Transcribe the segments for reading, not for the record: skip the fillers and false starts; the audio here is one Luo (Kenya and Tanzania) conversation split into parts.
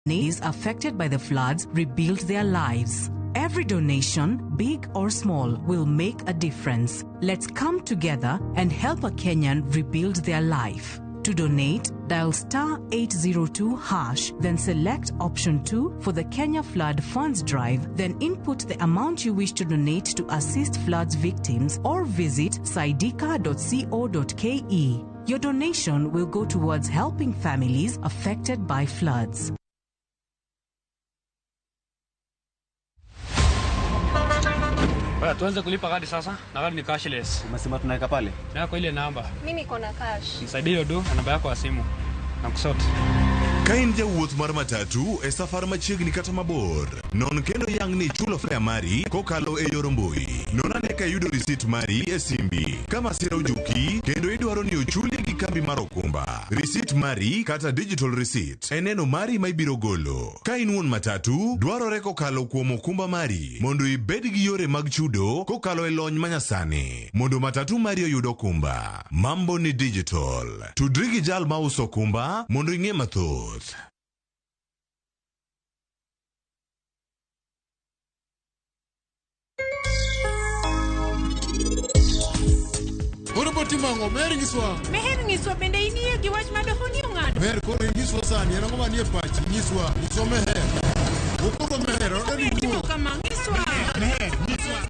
Is affected by the floods rebuild their lives. Every donation, big or small, will make a difference. Let's come together and help a Kenyan rebuild their life. To donate, dial star 802 hash, then select option 2 for the Kenya Flood Funds Drive, then input the amount you wish to donate to assist floods victims or visit saidika.co.ke. Your donation will go towards helping families affected by floods. Baya, tuanze kulipa kadi sasa na kadi ni cashless. Umesema tunaweka pale? Yako ile namba. Mimi niko na cash. Nisaidie hiyo do na namba yako ya simu. Na kusort. Ka in jawuoth mar matatu e safar machiegni kata mabor, non kendo yang ni ichulo fare mari kokalo e yor mbui. Non ane ka iyudo risit mari e simbi. Ka masira ojuki kendo idwaro ni ochuli gi kambi mar okumba. Risit mari kata digital receipt en neno mari ma ibiro golo. Ka in wuon matatu, dwarore kokalo kuom okumba mari mondo ibed gi yore mag chudo kokalo e lony manyasani. Mondo matatu mari oyud okumba. Mambo ni digital. Tudri gi jal mauso okumba mondo ing'e mathoth. Koro botimo ang'o? Meher nyiswa. Meher nyiswa bende inie gi wach ma doho ni ong'ado. Meher koro inyiswa sani en ang'o manie pachi? Nyiswa. Nyiswa Meher. Wuokoro Meher. Odwa ni Timo kama nyiswa. Meher nyiswa.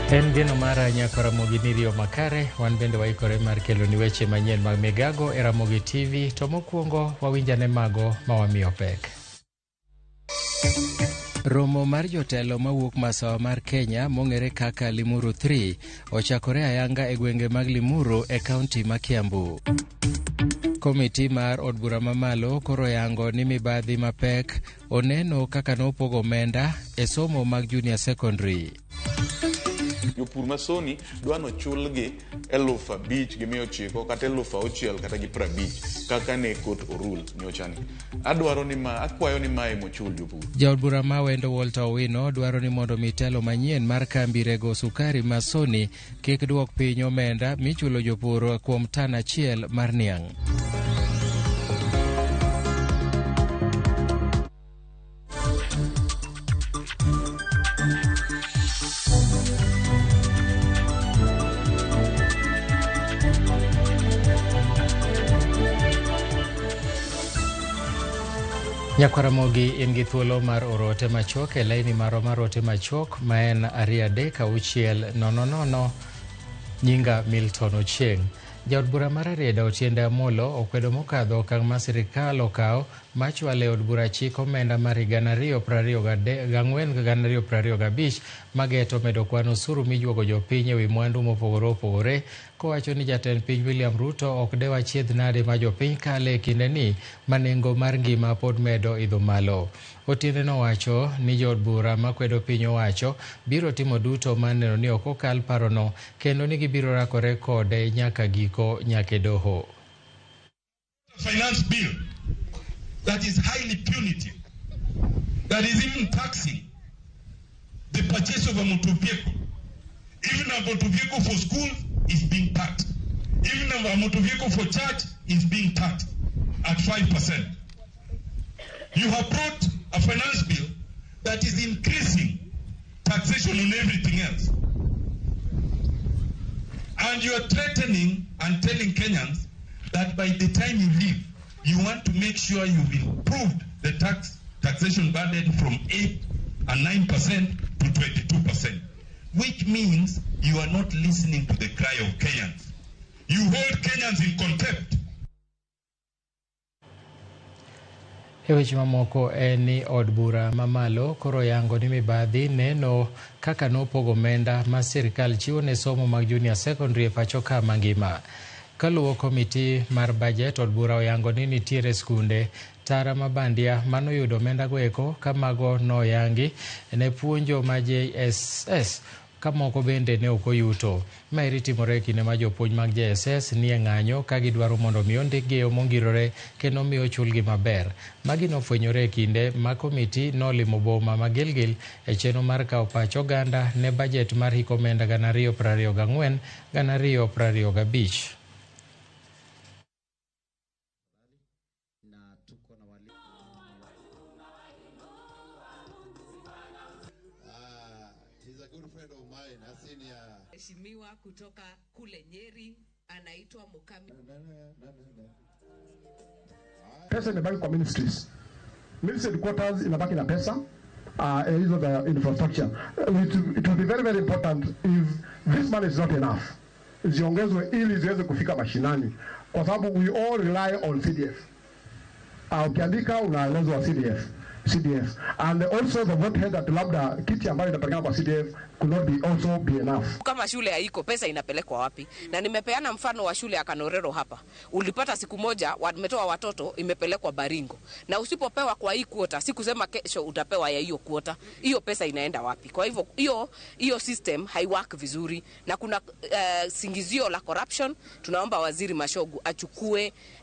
En geno mara nyako Ramogi ni riyo makare, wan bende waikore mar kelo ni weche manyien mag migago e Ramogi TV, to mokwongo wawinjane mago ma wamiyo pek. Romo mar jotelo mawuok masawa mar Kenya mong'ere kaka Limuru 3 ochakore ayanga e gwenge mag Limuru e kaunti ma Kiambu. Komiti mar od bura mamalo koro yango ni mibadhi mapek oneno kaka nopogo omenda e somo mag junior secondary. Jopur ma Soni dwa nochulgi 5,900 kata 6,000 kata gi 50 kaka ne court orule nyochani. Adwaro ni ma, akwayo ni mae mochul jopur. Jaod bura ma Wendo Walter Owino dwaro ni mondo mi telo manyien mar kambi rego sukari ma Soni kik duok piny omenda michulo jopur kuom tan achiel mar niang'. Nyakwaramogi in gi thuolo mar oro ote machuok e laini marwa mar ote machuok ma en 236 00 nyinga Milton Ochieng'. Jaod bura mar Rarieda Otiende Amolo okwedo mokadho okang' ma sirikal okawo mar chwalo e od bura chik omenda mar higa 2024 gi 2025 mageto medo kwan osuru mijuogo jopiny ewi mwandu mopogore opogore kowacho ni jatend piny William Ruto ok dew achiedh nade ma jopiny kale e kindeni ma nengo mar ngima pod medo idho malo. Otiende nowacho ni jood bura makwedo piny owacho biro timo duto mar neno ni ok okal parono kendo ni gibiro rakore kode nyaka giko nyaka e doho. Finance bill. that is highly punitive, that is even taxing the purchase of a motor vehicle. Even a motor vehicle for school is being taxed. Even a motor vehicle for church is being taxed at 5%. You have brought a finance bill that is increasing taxation on everything else. And you are threatening and telling Kenyans that by the time you leave, you want to make sure you've improved the taxation burden from 8 and 9% to 22%, which means you are not listening to the cry of Kenyans. You hold Kenyans in contempt. E weche mamoko en ni od bura mamalo koro yango ni mibadhi neno kaka nopogo omenda ma sirikal chiwo ne somo mag junior secondary e pacho ka mangima. Kaluwo komiti mar bajet, od bura oyango ni nitiere skunde tara mabandia manoyudo omenda go eko ka mago noyangi ne puonjo ma JSS ka moko bende ne ok oyuto. Maeri timore e kinde ma jopuonj mag JSS nie ng'anyo ka gidwaro mondo mi ondikgi e yo mongirore kendo mi ochulgi maber. Magi nofwenyore e kinde ma komiti nolimo boma ma Gilgil e chenro mar kawo pach oganda ne bajet mar hik omenda 2024 2025. Mheshimiwa kutoka kule Nyeri anaitwa Mukami. Pesa imebaki kwa ministries. Ministry headquarters inabaki na pesa. Hizo the infrastructure. It will be very, very important if this money is not enough. Ziongezwe ili ziweze kufika mashinani. Kwa sababu we all rely on CDF. Ukiandika unaelezwa CDF. CDF. And also the vote head that labda kiti ambayo inapatikana kwa CDF could not be also be enough. Kama shule haiko, pesa inapelekwa wapi? Na nimepeana mfano wa shule ya Kanorero hapa. Ulipata siku moja wametoa watoto imepelekwa Baringo. Na usipopewa kwa hii kuota, sikusema kesho utapewa ya hiyo kuota. Hiyo pesa inaenda wapi? Kwa hivyo hiyo system haiwork vizuri na kuna singizio la corruption. Tunaomba Waziri Mashogu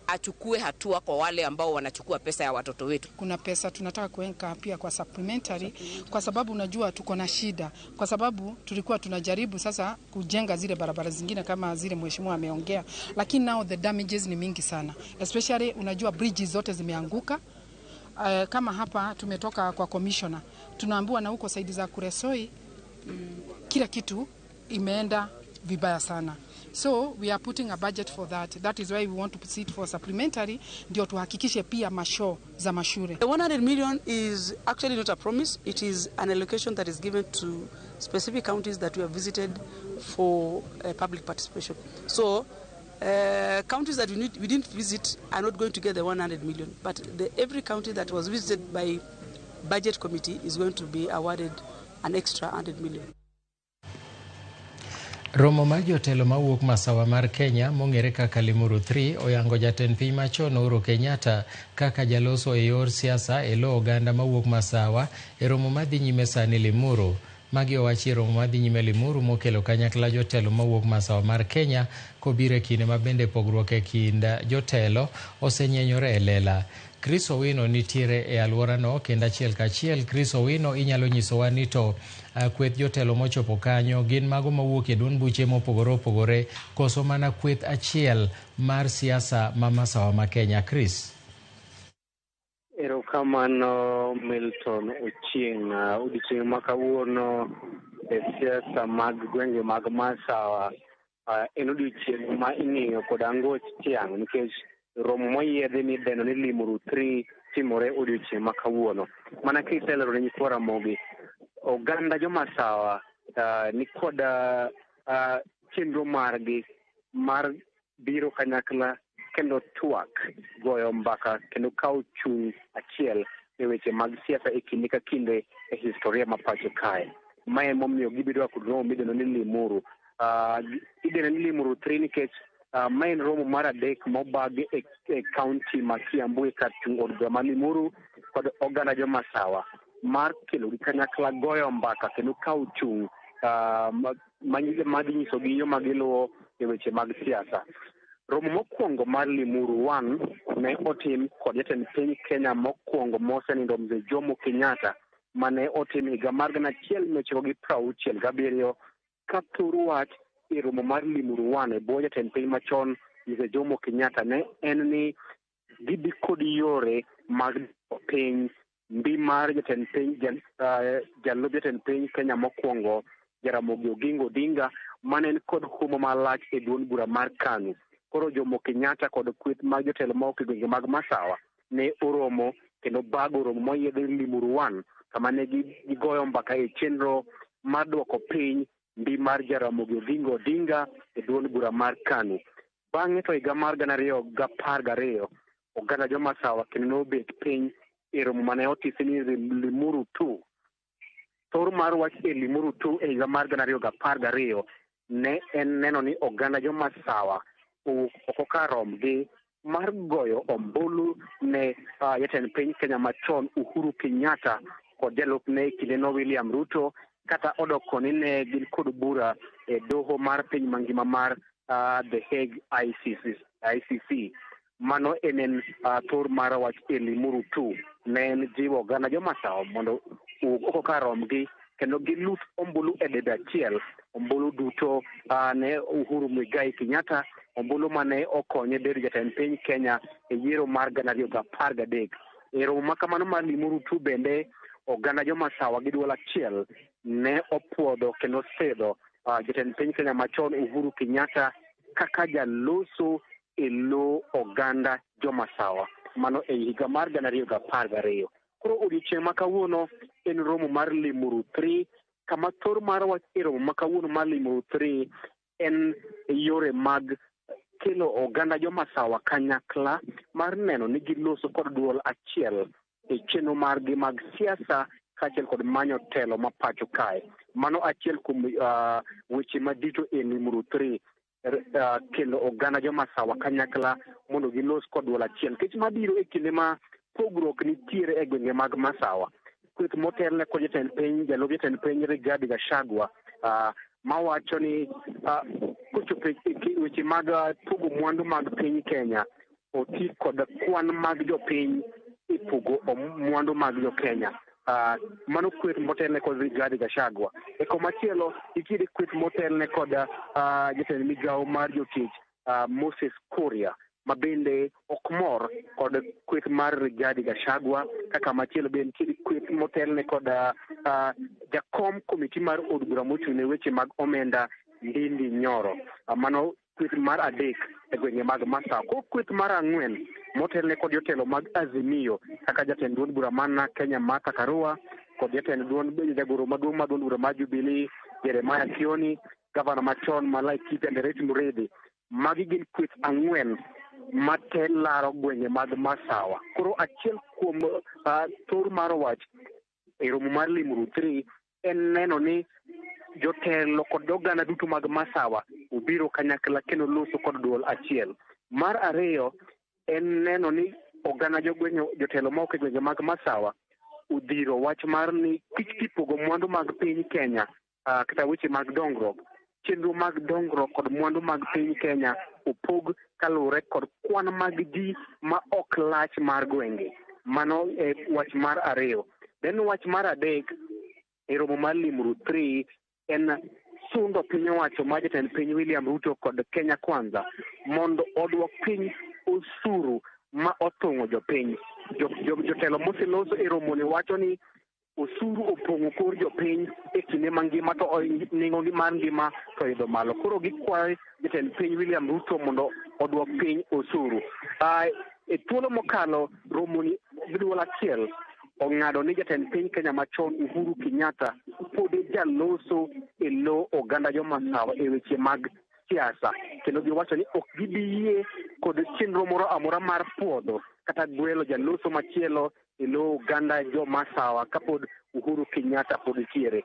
achukue hatua kwa wale ambao wanachukua pesa ya watoto wetu. Kuna pesa tunataka kuweka pia kwa supplementary kwa sababu unajua tuko na shida. Kwa sababu tulikuwa tunajaribu sasa kujenga zile barabara zingine kama zile mheshimiwa ameongea, lakini now the damages ni mingi sana. Especially unajua bridges zote zimeanguka. Kama hapa tumetoka kwa commissioner, tunaambiwa na huko saidi za Kuresoi kila kitu imeenda vibaya sana. So we are putting a budget for that. That is why we want to proceed for supplementary, ndio tuhakikishe pia masho za mashure. The 100 million is actually not a promise. It is an allocation that is given to specific counties that we have visited for public participation. So counties that we didn't visit are not going to get the 100 million. But every county that was visited by budget committee is going to be awarded an extra 100 million. Romo mar jotelo mawuok masawa mar Kenya mong'ere kaka Limuru 3 oyango jatend piny machon Uhuru Kenyatta kaka jaloso e yor siasa e lo oganda mawuok masawa e romo madhi nyime sani Limuru. Magi owachi e romo madhi nyime Limuru mokelo kanyakla jotelo mawuok masawa mar Kenya kobiro e kinde ma bende pogruok e kind jotelo osenyenyore e lela. Chris Owino nitiere e alworano kendo achiel kachiel. Chris Owino, inyalo nyisowa ni to kweth jotelo mochopo kanyo gin mago mawuok e duond buche mopogore opogore koso mana kweth achiel mar siasa ma masawa ma Kenya? Chris. Erokamano Milton Ochieng'. Odiochieng' ma kawuono e siasa mag gwenge mag masawa en odiochieng' ma ing'iyo kod angoch tiang' nikech romo moyiedhi midendo ni Limuru 3 timore odiochieng' ma kawuono. Mana kiselero ne nyikwa Ramogi, oganda jomasawa ni kod chenro margi mar biro kanyakla kendo twak, goyo mbaka kendo kawo chung' achiel e weche mag siasa e kinde ka kinde e historia ma pacho kae. Mae emomiyo gibedo kod romo midendo ni Limuru. Idendo ni Limuru 3 nikech ma en romo mar adek mobag e kaunti ma Kiambu e kar chung' od bura ma Limuru kod oganda jomasawa mar kelo gi kanyakla goyo mbaka kendo kawo chung' madhi nyisogi yo ma giluwo e weche mag siasa. Romo mokwongo mar Limuru 1 ne otim kod jatend piny Kenya mokwongo mosenindo Mzee Jomo Kenyatta, mane otim higa mar 1967, ka thor wach e romo mar Limuru 1 e bwo jatend piny machon Mzee Jomo Kenyatta ne en ni gidhi kod yore mag piny mbi mar jatend piny jalup jatend piny Kenya mokwongo Jaramogi Oginga Odinga, mane en kod huma malach e duond bura mar KANU. Koro Jomo Kenyatta kod kweth mag jotelo mawuok e gwenge mag Masawa ne oromo kendo bago romo moyiedhi Limuru 1, kama ne gigoyo mbaka e chenro mar duoko piny mbi mar Jaramogi Oginga Odinga e duond bura mar KANU. Bang'e to higa mar 2012, oganda Jomasawa kendo nobet piny e romo mane otisi ni Limuru 2. Thor mar wach e Limuru 2 e higa mar 2012 ne en neno ni oganda Jomasawa owuok oko kar romgi mar goyo ombulu ne jatend piny Kenya machon Uhuru Kenyatta kod jalupne e kindeno William Ruto, kata odoko ni ne gin kod bura e doho mar piny mangima mar The Hague ICC. Mano en thor mar wach e Limuru 2 ne en jiwo oganda Jomasawa mondo owuog oko kar romgi kendo gilut ombulu e debe achiel, ombulu duto ne Uhuru Muigai Kenyatta, ombulu mane okonye bedo jatend piny Kenya e yiero mar 2013. E romo ma kamano mar Limuru 2 bende oganda Jomasawa gi duol achiel ne opuodho kendo sidho jatend piny Kenya machon Uhuru Kenyatta kaka jaloso e lo oganda Jomasawa, mano e higa mar 2012. Koro odiochieng' ma kawuono en romo mar Limuru 3, kama thor mar wach e romo ma kawuono mar Limuru 3 en yore mag kelo oganda Jomasawa kanyakla mar neno ni giloso kod duol achiel e chenro margi mag siasa kaachiel kod manyo telo ma pacho kae. Mano achiel kuom weche madito e Limuru 3, kelo oganda Jomasawa kanyakla mondo gilos kod duol achiel. Nikech mabiro e kinde ma pogruok nitiere e gwenge mag Masawa, kweth motelne kod jatend piny jalup jatend piny Rigathi Gachagua mawacho ni kochopo e weche mag pogo mwandu mag piny Kenya, oti kod kwan mag jopiny e pogo mwandu mag jo-Kenya. Mano kweth motelne kod Rigathi Gachagua. E komachielo nitiere kweth motelne kod jatend migawo mar jotich Moses Kuria, ma bende ok mor kod kweth mar Rigathi Gachagua. Kaka machielo be nitiere kweth motelne kod jakom komiti mar od bura mochung' ne weche mag omenda Ndindi Nyoro. Mano kweth mar adek e gwenge mag Masawa. Koro kweth mar ang'wen motelne kod jotelo mag Azimio kaka jatend duond bura mar Kenya Martha Karua kod jatend duond jagoro maduong' mar duond bura mar Jubilee Jeremiah Kioni, gavana machon ma Laikipia Ndereti Muridhi. Magi gin kweth ang'wen mate laro gwenge mag Masawa. Koro achiel kuom thor mar wach e romo mar Limuru 3 en neno ni jotelo kod oganda duto mag Masawa obiro kanyakla kendo loso kod duol achiel. Mar ariyo en neno ni oganda jogwenge, jotelo mawuok e gwenge mag Masawa odhiro wach mar ni kik kipogo mwandu mag piny Kenya, kata weche mag dongruok, chenro mag dongruok kod mwandu mag piny Kenya opog kaluwore kod kwan mag ji ma ok lach mar gwenge. Mano e wach mar ariyo. Then wach mar adek e romo mar Limuru 3 en sundo piny owacho mar jatend piny William Ruto kod Kenya Kwanza mondo oduok piny osuru ma othung'o jopiny. Jotelo moseloso e romoni wacho ni osuru opong'o kor jopiny e kinde mangima to nengo mar ngima to idho malo. Koro gikwayo jatend piny William Ruto mondo oduok piny osuru. E thuolo mokalo romoni gi duol achiel ong'ado ni jatend piny Kenya machon Uhuru Kenyatta pod jaloso e lo oganda Jomasawa e weche mag siasa, kendo giwacho ni ok gibi yie kod chenro moro amora mar puodho kata gwelo jaloso machielo e lo oganda Jomasawa kapod Uhuru Kenyatta pod nitiere.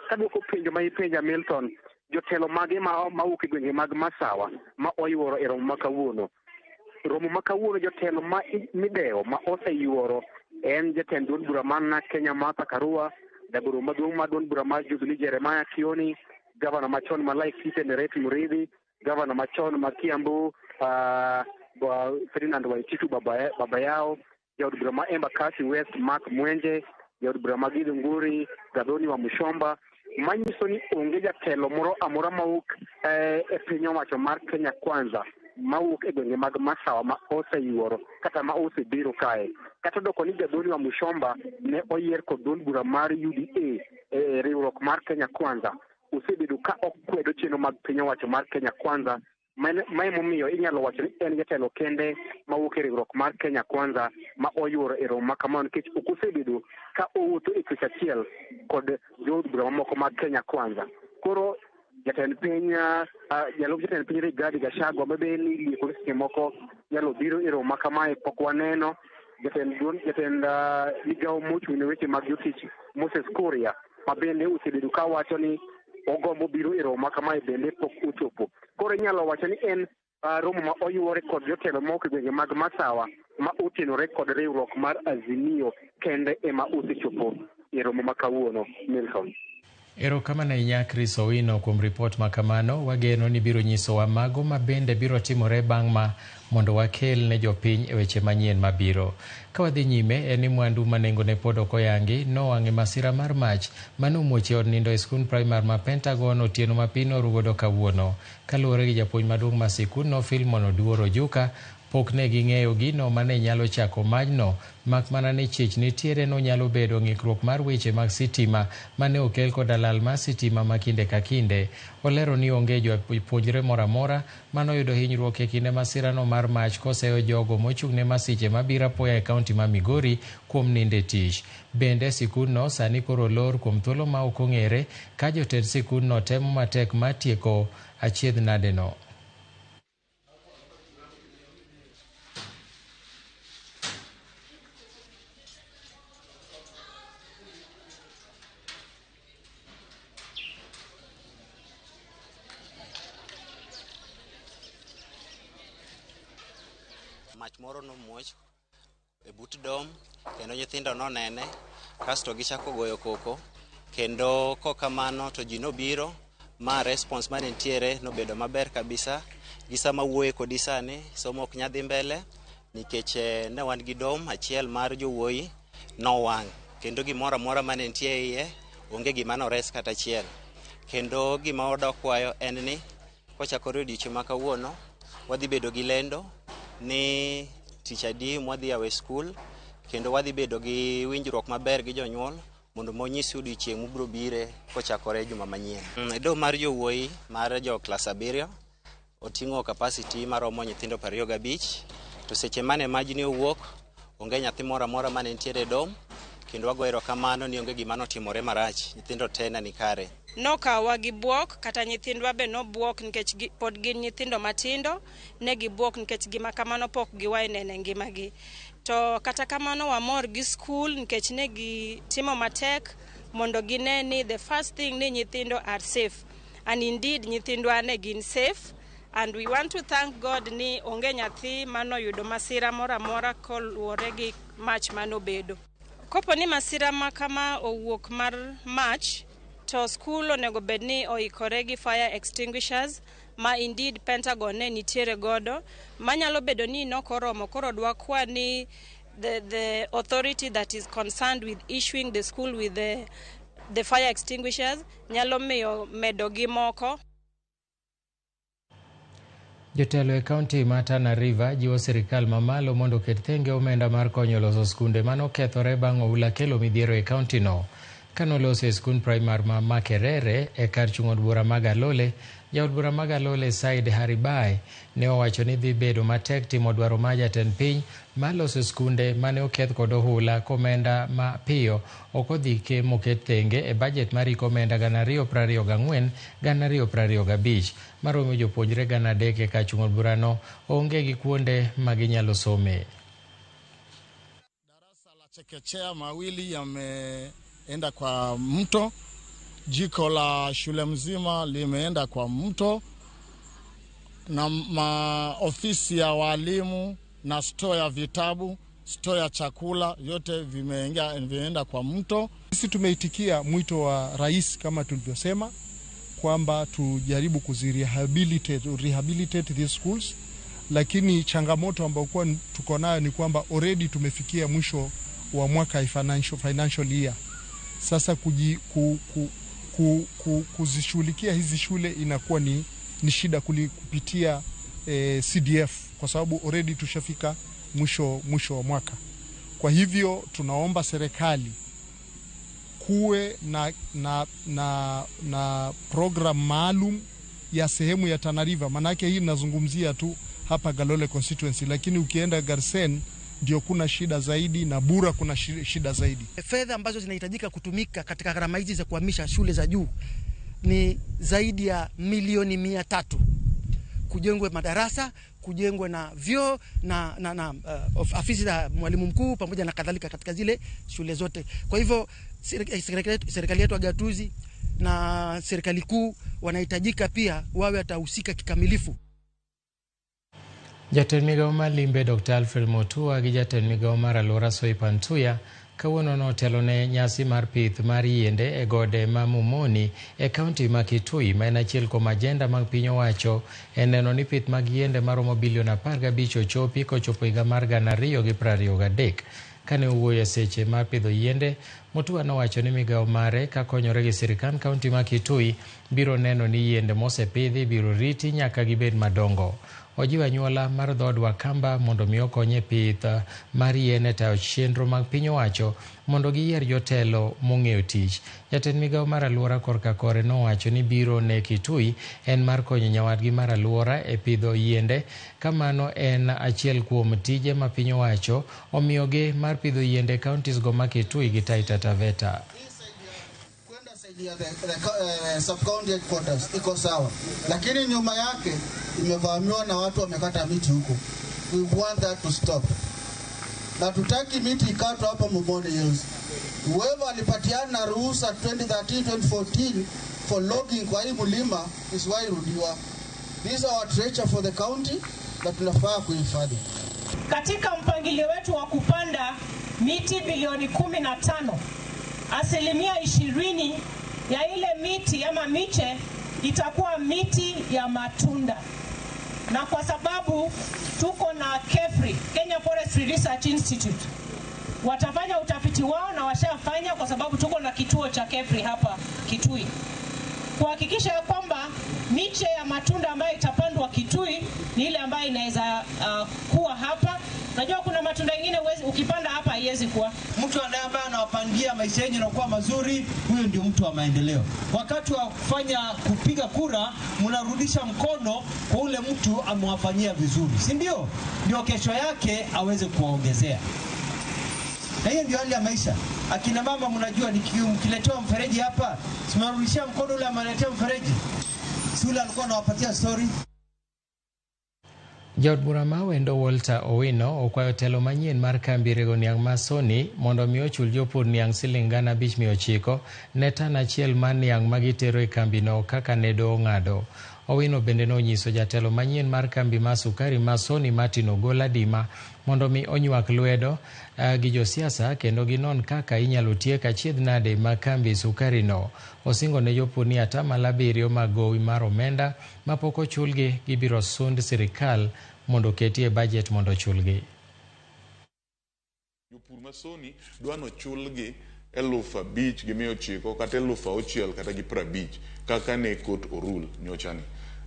Kaduoko penjo ma ipenja Milton, jotelo mage mawuok e gwenge mag Masawa ma oyuoro e romo ma kawuono? Romo ma kawuono jotelo ma midewo ma oseyuoro en jatend duond bura mar Kenya Martha Karua, jagoro maduong' mar duond bura mar Jubilee Jeremiah Kioni, gavana machon ma Laikipia Ndereti Muridhi, Gavana machon ma Kiambu Ferdinand Waititu baba yao, jaod bura ma Embakasi West Mark Mwenje, jaod bura ma Githunguri Gathoni wa Mushomba, manyiso ni onge jatelo moro amora mawuok e piny owacho mar Kenya Kwanza mawuok e gwenge mag Masawa ma oseyuoro kata ma osebiro kae. Kata doko ni Gathoni wa Mushomba ne oyier kod duond bura mar UDA e riwruok mar Kenya Kwanza, osebedo ka okwedo chenro mag piny owacho mar Kenya Kwanza. Mae momiyo inyalo wacho ni en jatelo kende mawuok e riwruok mar Kenya Kwanza ma oyuoro e romo ma kamano, nikech ok osebedo ka owuotho e twech achiel kod jood bura mamoko mag Kenya Kwanza. Koro jatend piny jalup jatend piny Rigathi Gachagua ma be ni lieko seche moko nyalo biro e romo ma kamae pok waneno. Jatend migawo mochung' ne weche mag jotich Moses Kuria ma bende osebedo ka wacho ni ogombo biro e romo ma kamae bende pok ochopo. Koro inyalo wacho ni en romo ma oyuore kod jotelo mawuok e gwenge mag Masawa ma otenore kod riwruok mar Azimio kende ema osechopo e romo ma kawuono. Milton. Erokamano ahinya Chris Owino kuom ripot ma kamano. Wageno ni biro nyisowa mago ma bende biro timore bang' ma mondo wakel ne jopiny e weche manyien mabiro. Ka wadhi nyime, en ni mwandu ma nengone pod ok oyangi nowang' e masira mar mach manomuoch e od nindo e skund primar ma Pentagon otieno ma piny norugodo kawuono. Kaluwore gi japuonj maduong' ma sikundno Philemon Oduor Ojuka, pok ne ging'eyo gino mane nyalo chako majno, mak mana ni chich nitiere nonyalo bedo ng'ikruok mar weche mag sitima mane okel koda lal mar sitima ma kinde ka kinde. Olero ni onge jopuonjre moro amora manoyudo hinyruok e kinde masirano mar mach koseyo jogo mochung'ne masiche mabiro apoya e kaunti ma Migori kuom nindo e tich. Bende sikundno sani koro olor kuom thuolo ma ok ong'ere ka jotend sikundno temo matek mar tieko achiedh nadeno. Mach moro nomuoch e but dom kendo nyithindo nonene kasto gichako goyo koko, kendo kokamano to ji nobiro ma response mane nitiere nobedo maber kabisa. Gi sama wuoye kodi sani somo ok nyadhi mbele nikech ne wan gi dom achiel mar jowuoyi nowang' kendo gimoro amora mane nitie iye onge gima nores kata achiel. Kendo gima wadwa kwayo en ni kochakore odiochieng' ma kawuono wadhi bedo gi lendo ni tich adi mwadhi yawo e skul, kendo wadhi bedo gi winjruok maber gi jonyuol mondo monyisi odiochieng' mubiro bire kochakore juma manyien. Dom mar jowuoyi mar jo klas 7 oting'o capacity maromo nyithindo 25, to seche mane majni owuok onge nyathi moro amora mane nitiere e dom, kendo wago erokamano ni onge gima notimore marach, nyithindo te ne ni kare. Nokawa gi buok, kata nyithindwa be nobuok nikech pod gin nyithindo matindo, ne gibuok nikech gima kamano pok giwae neno e ngimagi. To kata kamano wamor gi skul nikech ne gitimo matek mondo gine ni the first thing ni nyithindo are safe. And indeed nyithindwa ne gin safe. And we want to thank God ni onge nyathi manoyudo masira moro amora koluwore gi mach manobedo. Kopo ni masira ma kama owuok mar mach, to skul onego bed ni oikore gi fire extinguishers ma indeed Pentagon ne nitiere godo, manyalo bedo ni nokoromo. Koro dwakwa ni the authority that is concerned with issuing the school with the fire extinguishers nyalo miyo medo gi moko. Jotelo e kaunti ma Tana River jiwo sirikal mamalo mondo oket thenge omenda mar konyo loso skunde manokethore bang' oula kelo midhiero e kaunti no. Kanoloso e skund primar ma Makerere e kar chung' od bura ma Galole, jaod bura ma Galole Said Haribai ne owacho ni dhi bedo matek timo dwaro mar jatend piny mar loso skunde mane oketh kod ohula komenda ma piyo ok odhi moket thenge e bajet mar hik omenda 2024-2025 maromo jopuonjre 300 e kar chung' od burano onge gi kuonde ma ginyalo some. Darasa la chekechea mawili yameenda kwa mto, jiko la shule mzima limeenda kwa mto, na maofisi ya walimu na store ya vitabu, store ya chakula, yote vimeenda kwa mto. Sisi tumeitikia mwito wa rais kama tulivyosema kwamba tujaribu kuzirehabilitate these schools, lakini changamoto ambayo kwa tuko nayo ni kwamba already tumefikia mwisho wa mwaka financial year. Sasa kuzishughulikia hizi shule inakuwa ni shida kupitia CDF kwa sababu already tushafika mwisho wa mwaka. Kwa hivyo tunaomba serikali kuwe na program maalum ya sehemu ya Tana River. Manake hii nazungumzia tu hapa Galole constituency, lakini ukienda Garsen ndio kuna shida zaidi na Bura kuna shida zaidi. Fedha ambazo zinahitajika kutumika katika gharama hizi za kuhamisha shule za juu ni zaidi ya milioni 300. Kujengwe madarasa, kujengwe na vyoo na afisi za mwalimu mkuu pamoja na kadhalika katika zile shule zote. Kwa hivyo serikali yetu ya gatuzi na serikali kuu wanahitajika pia wawe watahusika kikamilifu. Jatend migao mar Limbe Dr. Alfred Mutua gi jatend migao mar alwora Soipan Tuya kawuono notelo ne nyasi mar pith mar yiende e gode ma Mumoni e kaunti ma Kitui, ma en achiel kuom ajenda mag piny owacho e neno ni pith mag yiende maromo bilion 15 ochopi kochopo higa mar 2023. Kane owuoyo e seche mar pidho yiende, Mutua nowacho ni migao mare kakonyore gi sirikand kaunti ma Kitui biro neno ni yiende mosepidhi biro riti nyaka gibed madongo. Ojiwo anyuola mar dhood Wakamba mondo mi okony e pith mar yien e tayo chenro mag piny owacho mondo giyier jotelo mong'eyo tich. Jatend migao mar alwora korka kore nowacho ni biro ne Kitui en mar konyo nyawadgi mar alwora e pidho yiende, ka mano en achiel kuom tije ma piny owacho omiyogi mar pidho yiende e counties go ma Kitui gi Taita Taveta. The sub-county headquarters iko sawa, lakini nyuma yake imevamiwa na watu wamekata miti huko. We want that to stop. Na tutaki miti ikatwe hapa Mumoni Hills. Whoever alipatiana ruhusa 2013 2014 for logging kwa hii mlima isiwahi rudiwa. These are our treasure for the county na tunafaa kuhifadhi. Katika mpangilio wetu wa kupanda miti bilioni 15, 20% ya ile miti ama miche itakuwa miti ya matunda. Na kwa sababu tuko na KEFRI, Kenya Forestry Research Institute, watafanya utafiti wao na washafanya, kwa sababu tuko na kituo cha KEFRI hapa Kitui, kuhakikisha kwamba miche ya matunda ambayo itapandwa Kitui ni ile ambayo inaweza kuwa hapa. Najua kuna matunda mengine ukipanda hapa haiwezi kuwa. Mtu ambaye anawapangia maisha yenu yanakuwa mazuri, huyo ndio mtu wa maendeleo. Wakati wa kufanya kupiga kura, mnarudisha mkono kwa ule mtu amewafanyia vizuri, si ndio? Ndio kesho yake aweze kuwaongezea. Na hiyo ndio hali ya maisha. Akina mama mnajua, mkiletewa mfereji hapa, simnarudishia mkono ule ameletea mfereji. Si ule alikuwa anawapatia story. Jaod bura ma Wendo Walter Owino okwayo telo manyien mar kambi rego niang' ma Sony mondo mi ochul jopur niang' siling 5,900 ne tan achiel mar niang' ma gitero e kambino kaka ne doho ong'ado. Owino bende nonyiso jatelo manyien mar kambi mar sukari ma Sony Martin Ogola Dima mondo mi onywak lwedo gi josiasa kendo ginon kaka inyalo tiek achiedh nade ma kambi sukari no. Osingo ne jopur ni 7% mag gowi mar omenda mapok ochulgi gibiro sund sirikal mondo oketie e bajet mondo ochulgi. Jopur ma Sony dwa nochulgi 5,900 kata 6,000 kata gi 50 kaka ne kot orul nyochani.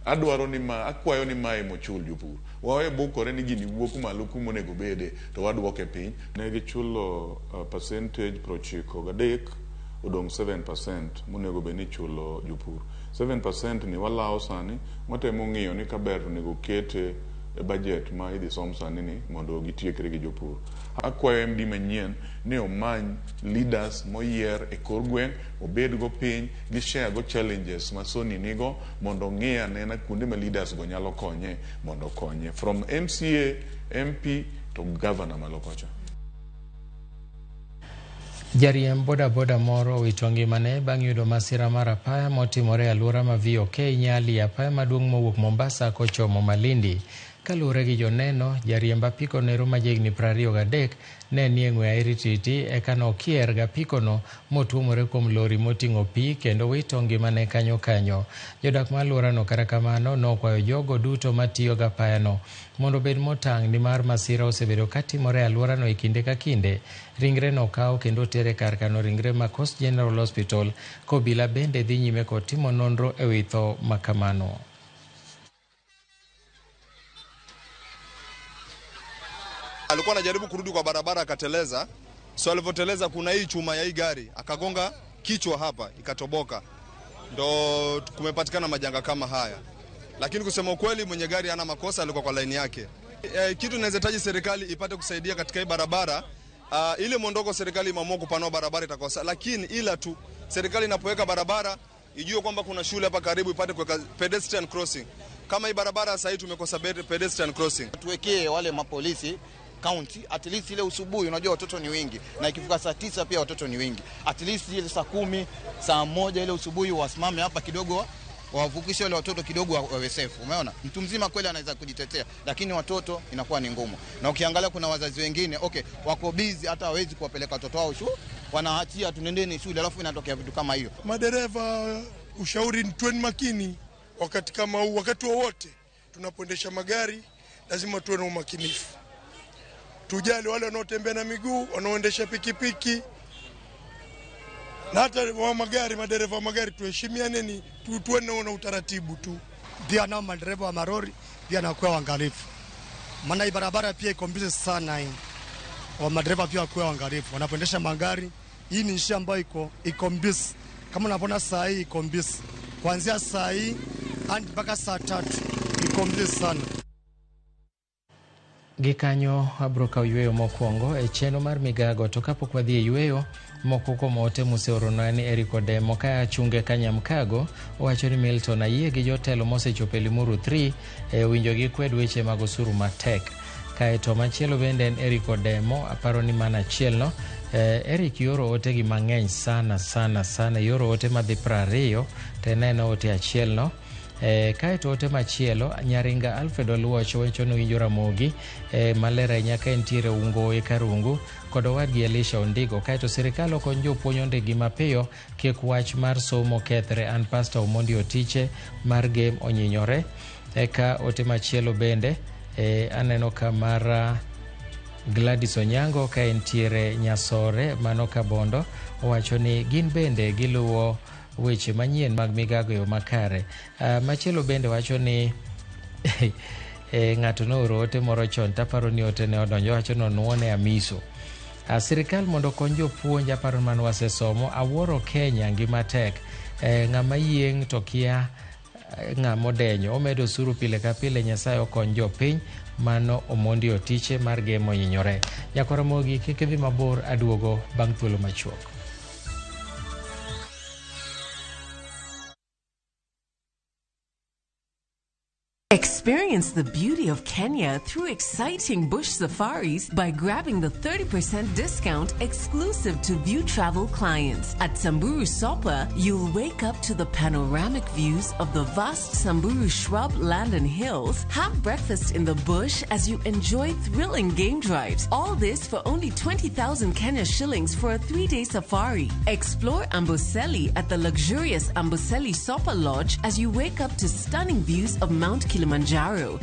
Adwaro ni ma akwayo ni mae mochul jopur. Wawe bukore ni gini wuok malo kuma onego bede to waduoke piny. Ne gichulo percentage 93, odong' 7% monego bed ni ichulo jopur. 7% ni walawo sani, watemo ng'iyo ni kaber to onego kete e budget ma idhi som sani ni mondo gitiekre gi jopur. Akwayo MD manyien ni omany leaders moyier e kor gweng', obed go piny, gi share go challenges ma Sony nigo mondo ong'i anena kuonde ma leaders go nyalo konye mondo okonye. From MCA, MP to governor malo kocha. Jariemb bodaboda moro owito ngimane bang' yudo masira mar apaya motimore e alwora ma VOK Nyali, apaya maduong' mowuok Mombasa kochomo Malindi. Kaluwore gi joneno, jariemb apiko nero ma jahigni 23 ne nie ng'we airititi eka nokier gapikono motuomore kuom lori moting'o pi kendo wito ngimane kanyo kanyo. Jodak ma alworano kata kamano nokwayo jogo duto matiyo gapayano mondo obed motang' nimar masira osebedo katimore e alworano e kinde ka kinde. Ringre nokaw kendo otere kar kano ringre ma Coast General Hospital kobila bende dhi nyime kod timo nonro e wi tho makamano. Alikuwa anajaribu kurudi kwa barabara akateleza. So alivyoteleza kuna hii chuma ya hii gari akagonga kichwa hapa ikatoboka, ndo kumepatikana majanga kama haya. Lakini kusema ukweli, mwenye gari hana makosa, alikuwa kwa laini yake. Kitu inawezahitaji serikali ipate kusaidia katika hii barabara. Ile mwondoko serikali imeamua kupanua barabara itakosa, lakini ila tu serikali inapoweka barabara ijue kwamba kuna shule hapa karibu, ipate kuweka pedestrian crossing. Kama hii barabara sasa hii tumekosa pedestrian crossing. Tuwekee wale mapolisi county at least ile usubuhi, unajua watoto ni wengi, na ikifika saa 9 pia watoto ni wengi. At least ile saa 10, saa 1 ile usubuhi wasimame hapa kidogo, wavukishe wale watoto kidogo wawe safe. Umeona? Mtu mzima kweli anaweza kujitetea, lakini watoto inakuwa ni ngumu. Na ukiangalia kuna wazazi wengine okay, wako busy hata hawezi kuwapeleka watoto wao shule, wanaachia tunendeni shule, alafu inatokea vitu kama hiyo. Madereva, ushauri ni tuwe makini wakati kama huu, wakati wowote tunapoendesha magari lazima tuwe na umakinifu. Tujali wale wanaotembea na miguu, wanaoendesha pikipiki na hata wa magari, madereva wa magari, tuheshimiane, tuwe na utaratibu tu. Pia nao madereva wa marori pia nakuwa waangalifu, maana hii barabara pia iko busy sana hii. Wa madereva pia wakuwa waangalifu wanapoendesha magari. Hii ni njia ambayo iko busy, kama unaona saa hii iko busy kuanzia saa hii hadi mpaka saa 3 iko busy sana. Gikanyo abro kawo yweyo mokwongo e chenro mar migago, to kapok wadhi e yweyo, moko kuom ote moseoronwa ni Eric Odemo ka achunge Kanyamkago owacho ni Milton ayie gi jotelo mosechopo e Limuru 3 e winjo gi kwed weche mag osuru matek. Kaeto machielo bende en Eric Odemo, aparo ni mana achiel no. Eric yoro ote gi mang'eny sana sana sana, yoro ote madhi 20 to eneno ote achiel no. Kaeto ote machielo Nyaringa Alfred Oluoch wacho ni winjo Ramogi maler ahinya ka entiere Ungoe Karungu kod owadgi Elisha Ondigo. Kaeto sirikal okony jopuonj ondikgi mapiyo kik wach mar somo kethre. An Pastor Omondi Otiche mar Game onyinyore. Eka ote machielo bende aneno ka mar Gladys Onyango ka entiere Nyasore mano Kabondo owacho ni gin bende giluwo weche manyien mag migago yo makare. Machielo bende wacho ni ng'ato nooro ote moro chon taparo ni ote ne odonjo, wacho ni onuone amiso. Sirikal mondo okony jopuonj, aparo ni mano wasesomo. Awuoro Kenya ngima tek, ng'ama yieng' to kia ng'ama odenyo, omedo osuru pile ka pile, Nyasaye okony jopiny. Mano Omondi Otiche mar Game onyinyore. Nyakwa Ramogi kik idhi mabor, aduogo bang' thuolo machuok. Experience the beauty of Kenya through exciting bush safaris by grabbing the 30% discount exclusive to View Travel clients. At Samburu Sopa, you'll wake up to the panoramic views of the vast Samburu shrub land and hills, have breakfast in the bush as you enjoy thrilling game drives. All this for only 20,000 Kenya shillings for a 3-day safari. Explore Amboseli at the luxurious Amboseli Sopa Lodge as you wake up to stunning views of Mount Kilimanjaro.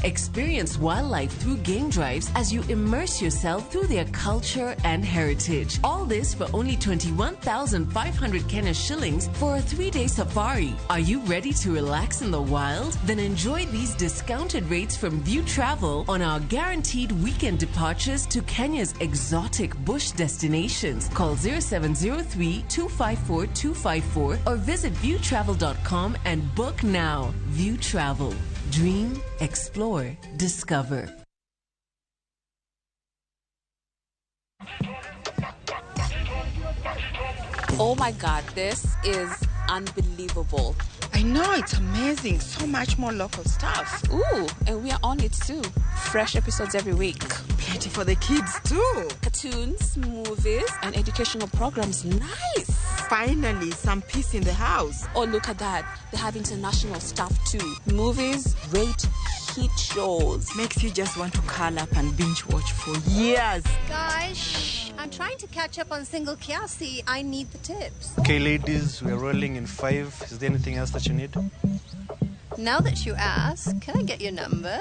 Experience wildlife through game drives as you immerse yourself through their culture and heritage. All this for only 21,500 Kenya shillings for a 3-day safari. Are you ready to relax in the wild? Then enjoy these discounted rates from View Travel on our guaranteed weekend departures to Kenya's exotic bush destinations. Call 0703 254 254 or visit viewtravel.com and book now. View Travel. Dream, explore, discover. Oh my God, this is unbelievable. I know, it's amazing. So much more local stuff. Ooh, and we are on it too. Fresh episodes every week. Plenty for the kids too. Cartoons, movies, and educational programs. Nice. Finally, some peace in the house. Oh, look at that. They have international stuff too. Movies, great hit shows. Makes you just want to curl up and binge watch for years. Guys, shh, I'm trying to catch up on Single Kiasi. I need the tips. Okay, ladies, we're rolling in 5. Is there anything else that you need? Now that you ask, can I get your number?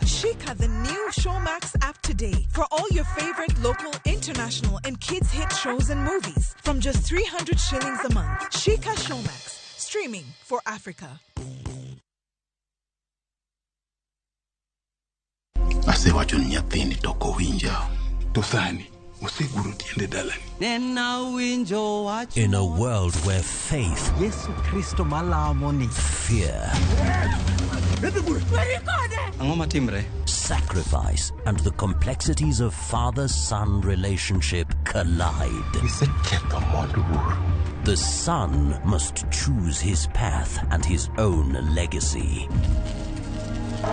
Shika the new Showmax app today for all your favorite local, international, and kids hit shows and movies from just 300 shillings a month. Shika Showmax, streaming for Africa. Asewacho ni nyathini to ok owinja. To sani oseguro tiende dalani. In a world where faith, Yesu Kristo malamo ni, fear, Ang'o matimre? sacrifice, and the complexities of father-son relationship collide. The son must choose his path and his own legacy.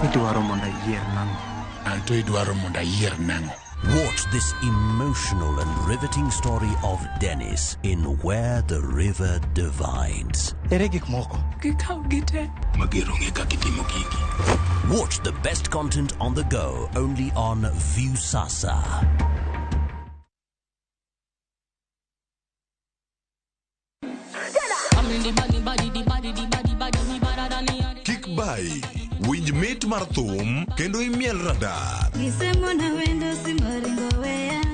Idwaro mondo ayier nang'o? Anto idwaro mondo ayier nang'o? Watch this emotional and riveting story of Dennis in Where the River Divides. Ere gik moko? Gikaw gite. Mager onge kaka itimo gigi. Watch the best content on the go only on Viusasa. Kik bai, winj mit mar thum kendo imiel radar.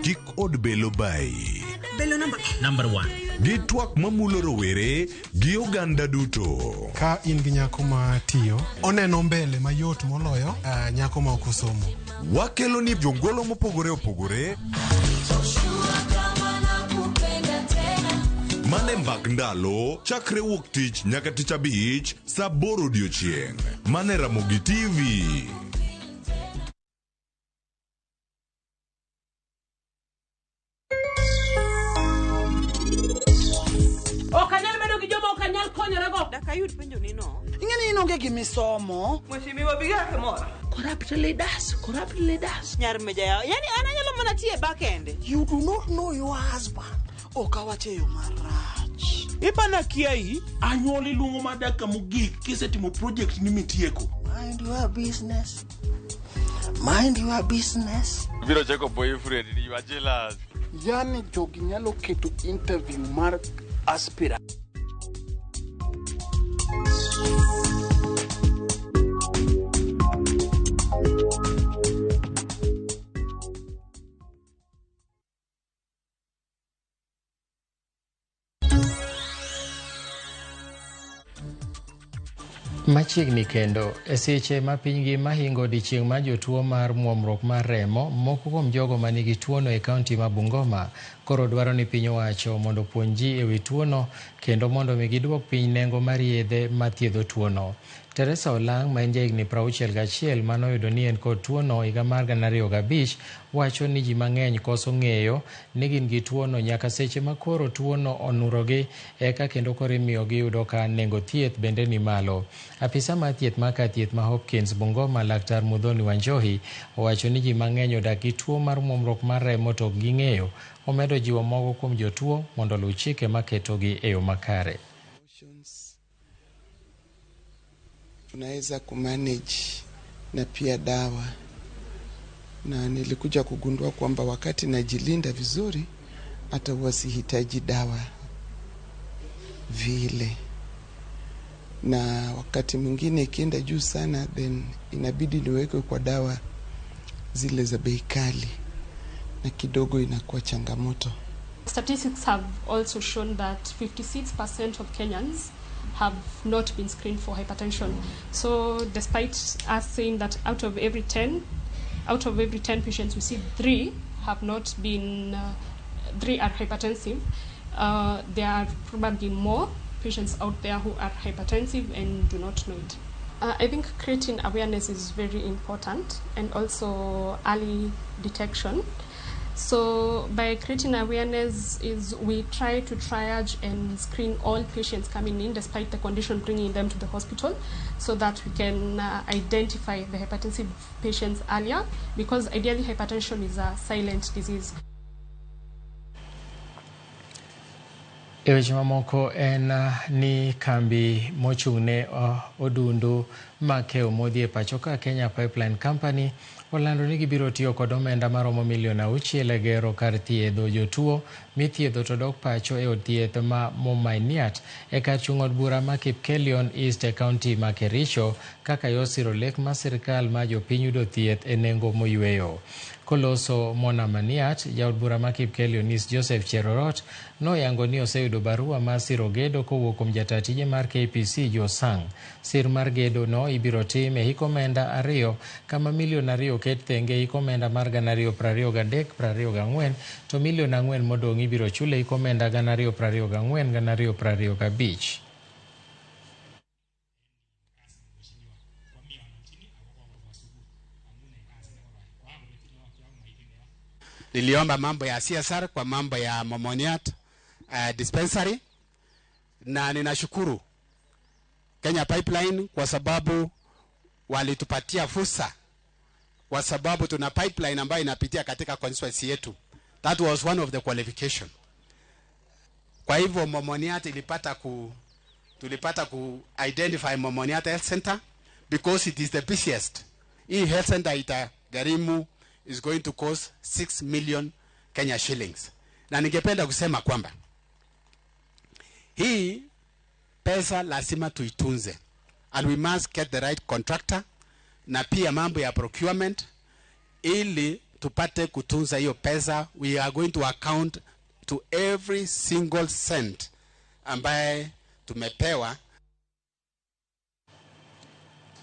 Kik od belo bai. Belo number Number 1. Gi twak mamulo rowere gi oganda duto. Ka in gi nyako ma tiyo, oneno mbele mayot moloyo nyako ma ok osomo. Wakelo ni jongolo mopogore opogore mane mbak ndalo chakre wuok tich nyaka tich abich saa 8 odiochieng'. Mane Ramogi TV. Ok anyal bedo gi joma ok anyal konyorego. Dak ayud penjo ni no. Ing'e ni in onge gimisomo. Mheshimiwa biga mora. Corrupt leaders, corrupt leaders. Nyar meja yawa. Yani an anyalo mana tiye backend. You do not know your husband. Ok awache yo marach. Ipana kiai anyuoli luongo ma dakika mogik kisetimo project ni mitieko. Mind your business. Mind your business. Biro cheko boyfriend ni you are jealous. Yani jogi nyalo keto interview mar aspirant. Machiegni kendo, e seche ma piny ngima hingo odiechieng' mar jotuo mar muomruok mar remo, moko kuom jogo manigi tuono e kaunti ma Bungoma koro dwaro ni piny owacho mondo opuonj ji ewi tuono kendo mondo mi giduok piny nengo mar yedhe mathiedho tuono. Teresa Olang' ma en jahigni 61 manoyudo ni en kod tuono higa mar 2005 wacho ni ji mang'eny koso ng'eyo ni gin gi tuono nyaka seche ma koro tuono onurogi eka kendo koro imiyo giyudo ka nengo thieth bende ni malo. Apisa mar thieth ma kar thieth ma Hopkins Bungoma, Laktar Muthoni Wanjohi owacho ni ji mang'eny odak gi tuo mar muomruok mar remo to ok ging'eyo. Omedo jiwo moko kuom jotuo mondo oluw chike maketogi e yo makare. Tunaweza kumanage na pia dawa, na nilikuja kugundua kwamba wakati najilinda vizuri hata huwa sihitaji dawa vile, na wakati mwingine ikienda juu sana then inabidi niwekwe kwa dawa zile za bei kali na kidogo inakuwa changamoto. Statistics have also shown that 56% of Kenyans have not been screened for hypertension. So despite us saying that out of every 10 patients we see 3 have not been, 3 are hypertensive, there are probably more patients out there who are hypertensive and do not know it. I think creating awareness is very important, and also early detection. So by creating awareness is we try to triage and screen all patients coming in despite the condition bringing them to the hospital, so that we can identify the hypertensive patients earlier, because ideally hypertension is a silent disease. E weche mamoko en ni kambi mochung'ne odundu ma keyo modhi e pacho ka Kenya Pipeline Company olando ni gibiro tiyo kod omenda maromo milion 6 e gero kar thiedho jotuo mithiedho to dok pacho e od thieth ma Momaniat e kar chung' od bura ma Kipkelion East e kaunti ma Kericho kaka yor siro lek mar sirikal ma jopiny yudo thieth e nengo moyweyo. Koloso Momaniat, jaod bura ma Kipkelion East Joseph Cherorot noyango ni oseyudo barua mar siro gedo kowuok kuom jata tije mar KPC Josang. Sir mar gedo no ibiro tim e hik omenda 2 kama milion 2 oket thenge e hik omenda mar 2023-2024 to milion 4 modong' ibiro chul e hik omenda 2024-2025. Niliomba mambo ya CSR kwa mambo ya Momoniat dispensary, na ninashukuru Kenya Pipeline kwa sababu walitupatia fursa, kwa sababu tuna pipeline ambayo inapitia katika constituency yetu. That was one of the qualification. Kwa hivyo Momoniat tulipata ku identify Momoniat Health Center because it is the busiest. Hii health center itagharimu is going to cost 6 million Kenya shillings. Na ningependa kusema kwamba hii pesa lazima tuitunze, and we must get the right contractor, na pia mambo ya procurement ili tupate kutunza hiyo pesa. We are going to account to every single cent ambaye tumepewa.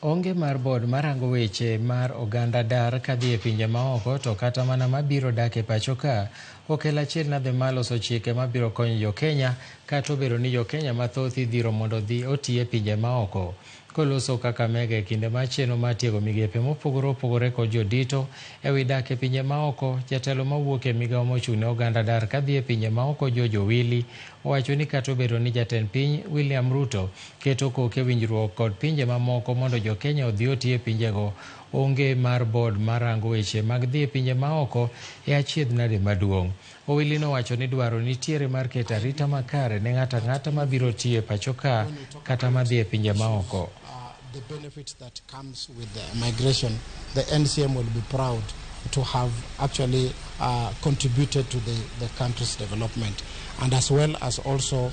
Onge mar board marango weche mar oganda dar kadhi e pinje maoko to kata mana mabiro dak e pacho ka okelo achiel nadhi maloso chike mabiro konyo jo Kenya kata obedo ni jo Kenya mathoth idhiro mondo odhi oti e pinje maoko. Koloso Kakamega e kinde mar chenro mar tiego migepe mopogore opogore kod jodito e wi dak e pinje maoko, jatelo mawuok e migawo mochung' ne oganda dar kadhi e pinje maoko George Owili owacho ni kata obedo ni jatend piny William Ruto keto koke winjruok kod pinje mamoko mondo jo Kenya odhi oti e pinjego, onge mar board marango weche mag dhi e pinje maoko e achiedh nade maduong'. Owili nowacho ni dwaro nitiere mar keto arita makare ne ng'ato ang'ata mabiro tiyo e pacho ka kata madhi e pinje maoko. The benefits that comes with the migration, the NCM will be proud to have actually contributed to the country's development, and as well as also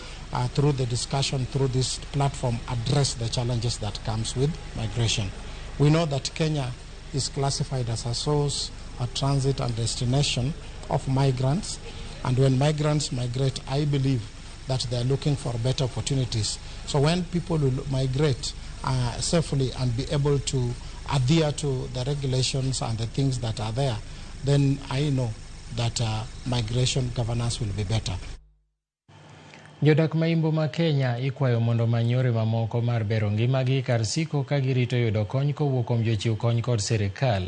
through the discussion through this platform address the challenges that comes with migration. We know that Kenya is classified as a source, a transit and destination of migrants, and when migrants migrate, I believe that they are looking for better opportunities. So when people will migrate safely and be able to adhere to the regulations and the things that are there, then I know that migration governance will be better. Jodak ma imbo ma Kenya ikwayo mondo omany yore mamoko mar bero ngimagi kar siko ka girito yudo kony kowuok kuom jochiw kony kod sirikal.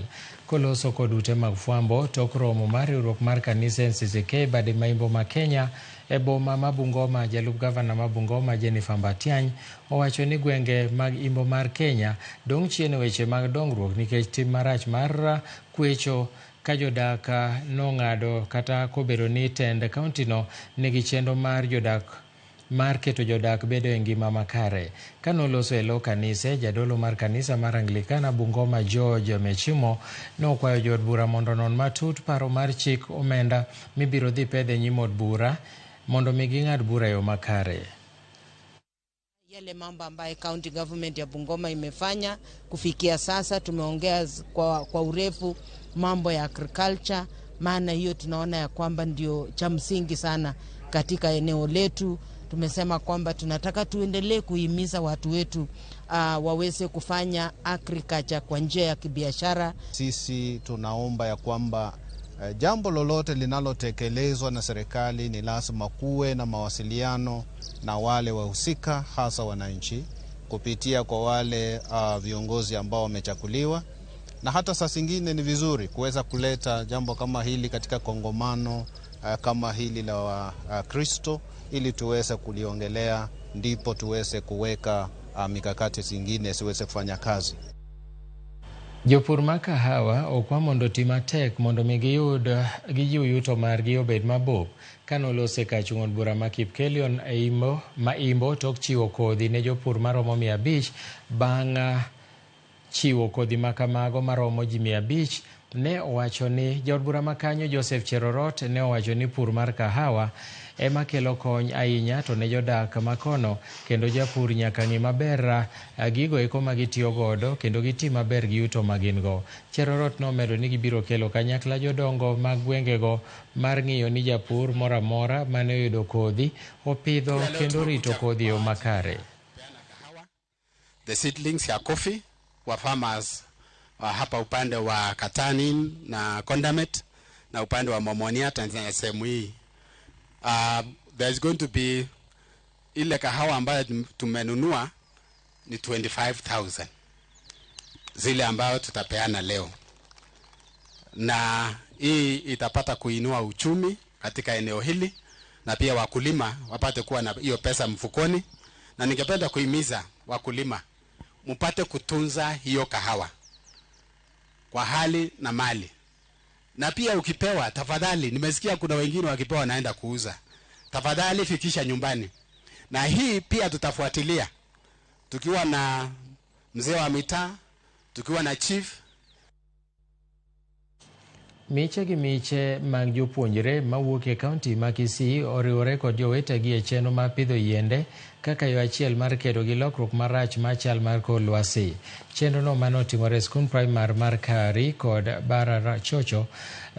Koloso kod ute mag fwambo tok romo mar riwruok mar kanisa NCCK bade ma imbo ma Kenya e boma ma Bungoma, jalup gavana ma Bungoma Jennifer Mbatiany owacho ni gwenge mag imbo mar Kenya dong' chien e weche mag dongruok nikech tim marach mar kwecho ka jodak nong'ado kata kobedo ni tend kauntino nigi chenro mar jodak mar keto jodak bedo e ngima makare. Kanoloso e lo kanise, jadolo mar kanisa mar Anglikana Bungoma George Mechimo nokwayo jood bura mondo onon matut paro mar chik omenda mibiro dhi pedh e nyim od bura mondo mi ging'ad bura e yo makare. Yale mambo ambayo county government ya Bungoma imefanya kufikia sasa, tumeongea kwa urefu mambo ya agriculture, maana hiyo tunaona ya kwamba ndio cha msingi sana katika eneo letu. Tumesema kwamba tunataka tuendelee kuhimiza watu wetu waweze kufanya agriculture kwa njia ya kibiashara. Sisi tunaomba ya kwamba jambo lolote linalotekelezwa na serikali ni lazima kuwe na mawasiliano na wale wahusika, hasa wananchi, kupitia kwa wale viongozi ambao wamechaguliwa. Na hata saa zingine ni vizuri kuweza kuleta jambo kama hili katika kongomano kama hili la Wakristo ili tuweze kuliongelea, ndipo tuweze kuweka mikakati zingine siweze kufanya kazi. Jopur ma kahawa okwa mondo oti matek mondo mi giyud gijiw yuto margi obed mabup. Kanolose kar chung' od bura ma Kipkelion e Imbo, ma Imbo tok chiwo kodhi ne jopur maromo 500 bang' chiwo kodhi ma kamago maromo ji 500 ne owacho ni jaod bura ma kanyo Joseph Cherorot ne owacho ni pur mar kahawa ema kelo kony ahinya to ne jodak makono kendo japur nyaka ng'i maber gigo eko ma gitiyo godo kendo giti maber gi yuto ma gin go. Cherorot nomedo ni gibiro kelo kanyakla jodongo mag gwengego mar ng'iyo ni japur moro amora mane oyudo kodhi opidho kendo rito kodhi e yo makare. The seedlings ya coffee wa farmers wa hapa upande wa Katani na Kondamet na upande wa Momonia Tanzania sehemu hii. There's going to be ile kahawa ambayo tumenunua ni 25,000 zile ambayo tutapeana leo, na hii itapata kuinua uchumi katika eneo hili na pia wakulima wapate kuwa na hiyo pesa mfukoni. Na ningependa kuhimiza wakulima mpate kutunza hiyo kahawa kwa hali na mali. Na pia ukipewa, tafadhali, nimesikia kuna wengine wakipewa wanaenda kuuza. Tafadhali fikisha nyumbani. Na hii pia tutafuatilia tukiwa na mzee wa mitaa, tukiwa na chief. Miche gi miche mag jopuonjre mawuok e kaunti ma Kisii oriwore kod jowetegi e chenro mar pidho yiende kaka yo achiel mar kedo gi lokruok marach mar chal mar kor lwasi. Chenrono manotimore e skund primar mar Kari kod Barachocho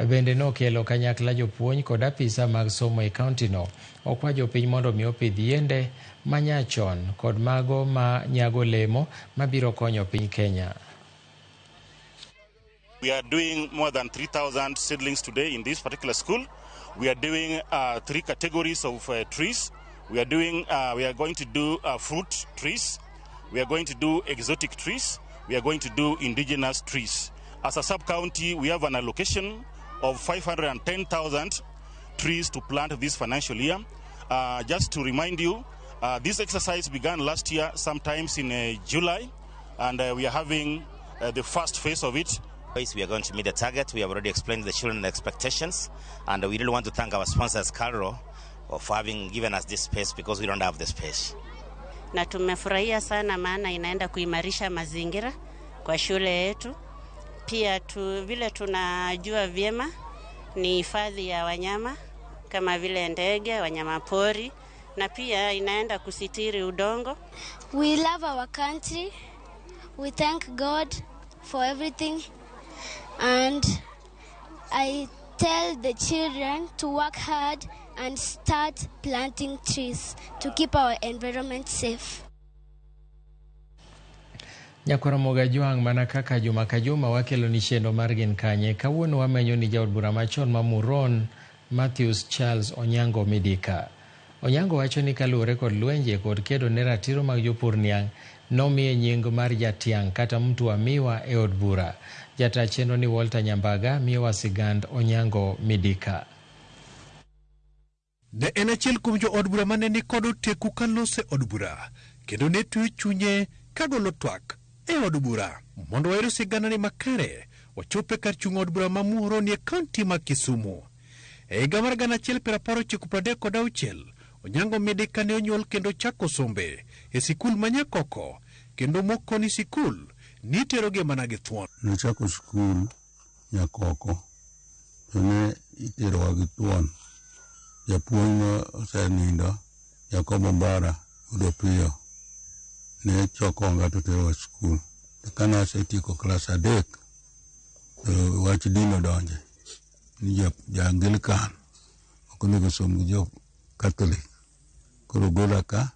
bende nokelo kanyakla jopuonj kod apisa mag somo e kauntino. Okwa jopiny mondo mi opidh yiende manyachon kod mago ma nyago olemo mabiro konyo piny Kenya. We are doing more than 3,000 seedlings today in this particular school. We are doing three categories of trees. We are doing. We are going to do fruit trees. We are going to do exotic trees. We are going to do indigenous trees. As a sub-county, we have an allocation of 510,000 trees to plant this financial year. Just to remind you, this exercise began last year, sometimes in July, and we are having the first phase of it. We are going to meet the target. We have already explained to the children the expectations, and we really want to thank our sponsors, Calro, for having given us this space because we don't have the space. Na tumefurahia sana maana inaenda kuimarisha mazingira kwa shule yetu. Pia vile tunajua vyema ni hifadhi ya wanyama kama vile ndege, wanyama pori, na pia inaenda kusitiri udongo. We love our country. We thank God for everything. And I tell the children to work hard and start planting trees to keep our environment safe. Nyakwara Moga Jwang' mana kaka juma ka juma wakelo ni chenro mar Gin Kanye. Kawuono wamenyo ni jaod bura machon ma Muron Matthews Charles Onyango Midika. Onyango wacho ni kaluwore kod lwenje kod kedo ne ratiro mag jopur niang' nomiye nying mar jatiang' kata mtu wa miwa e od bura. Jata chenro ni Walter Nyambaga miyowa sigand Onyango Midika. Ne en achiel kuom jo od bura mane ni kod oteku kalose od bura, kendo ne tuyo chunye kagolo twak e od bura. Mondo wayud siganane makare, wachope kar chung' od bura ma Muhoroni e kaunti ma Kisumu. E higa mar 1936, Onyango Midika ne onyuol kendo chako sombe e sikul ma Nyakoko, kendo mokoni sikul niterogi mana gi thuon. Nachako skul Nyakoko, to ne iterowa gi thuon. Japuonj ne osenindo, Jacobo Mbara Odopiyo, ne chokonga to terowa skul. To kane asetieko klas 3, to wach din odonje ni ja-Anglican ok onego som gi jo Catholic. Koro gola ka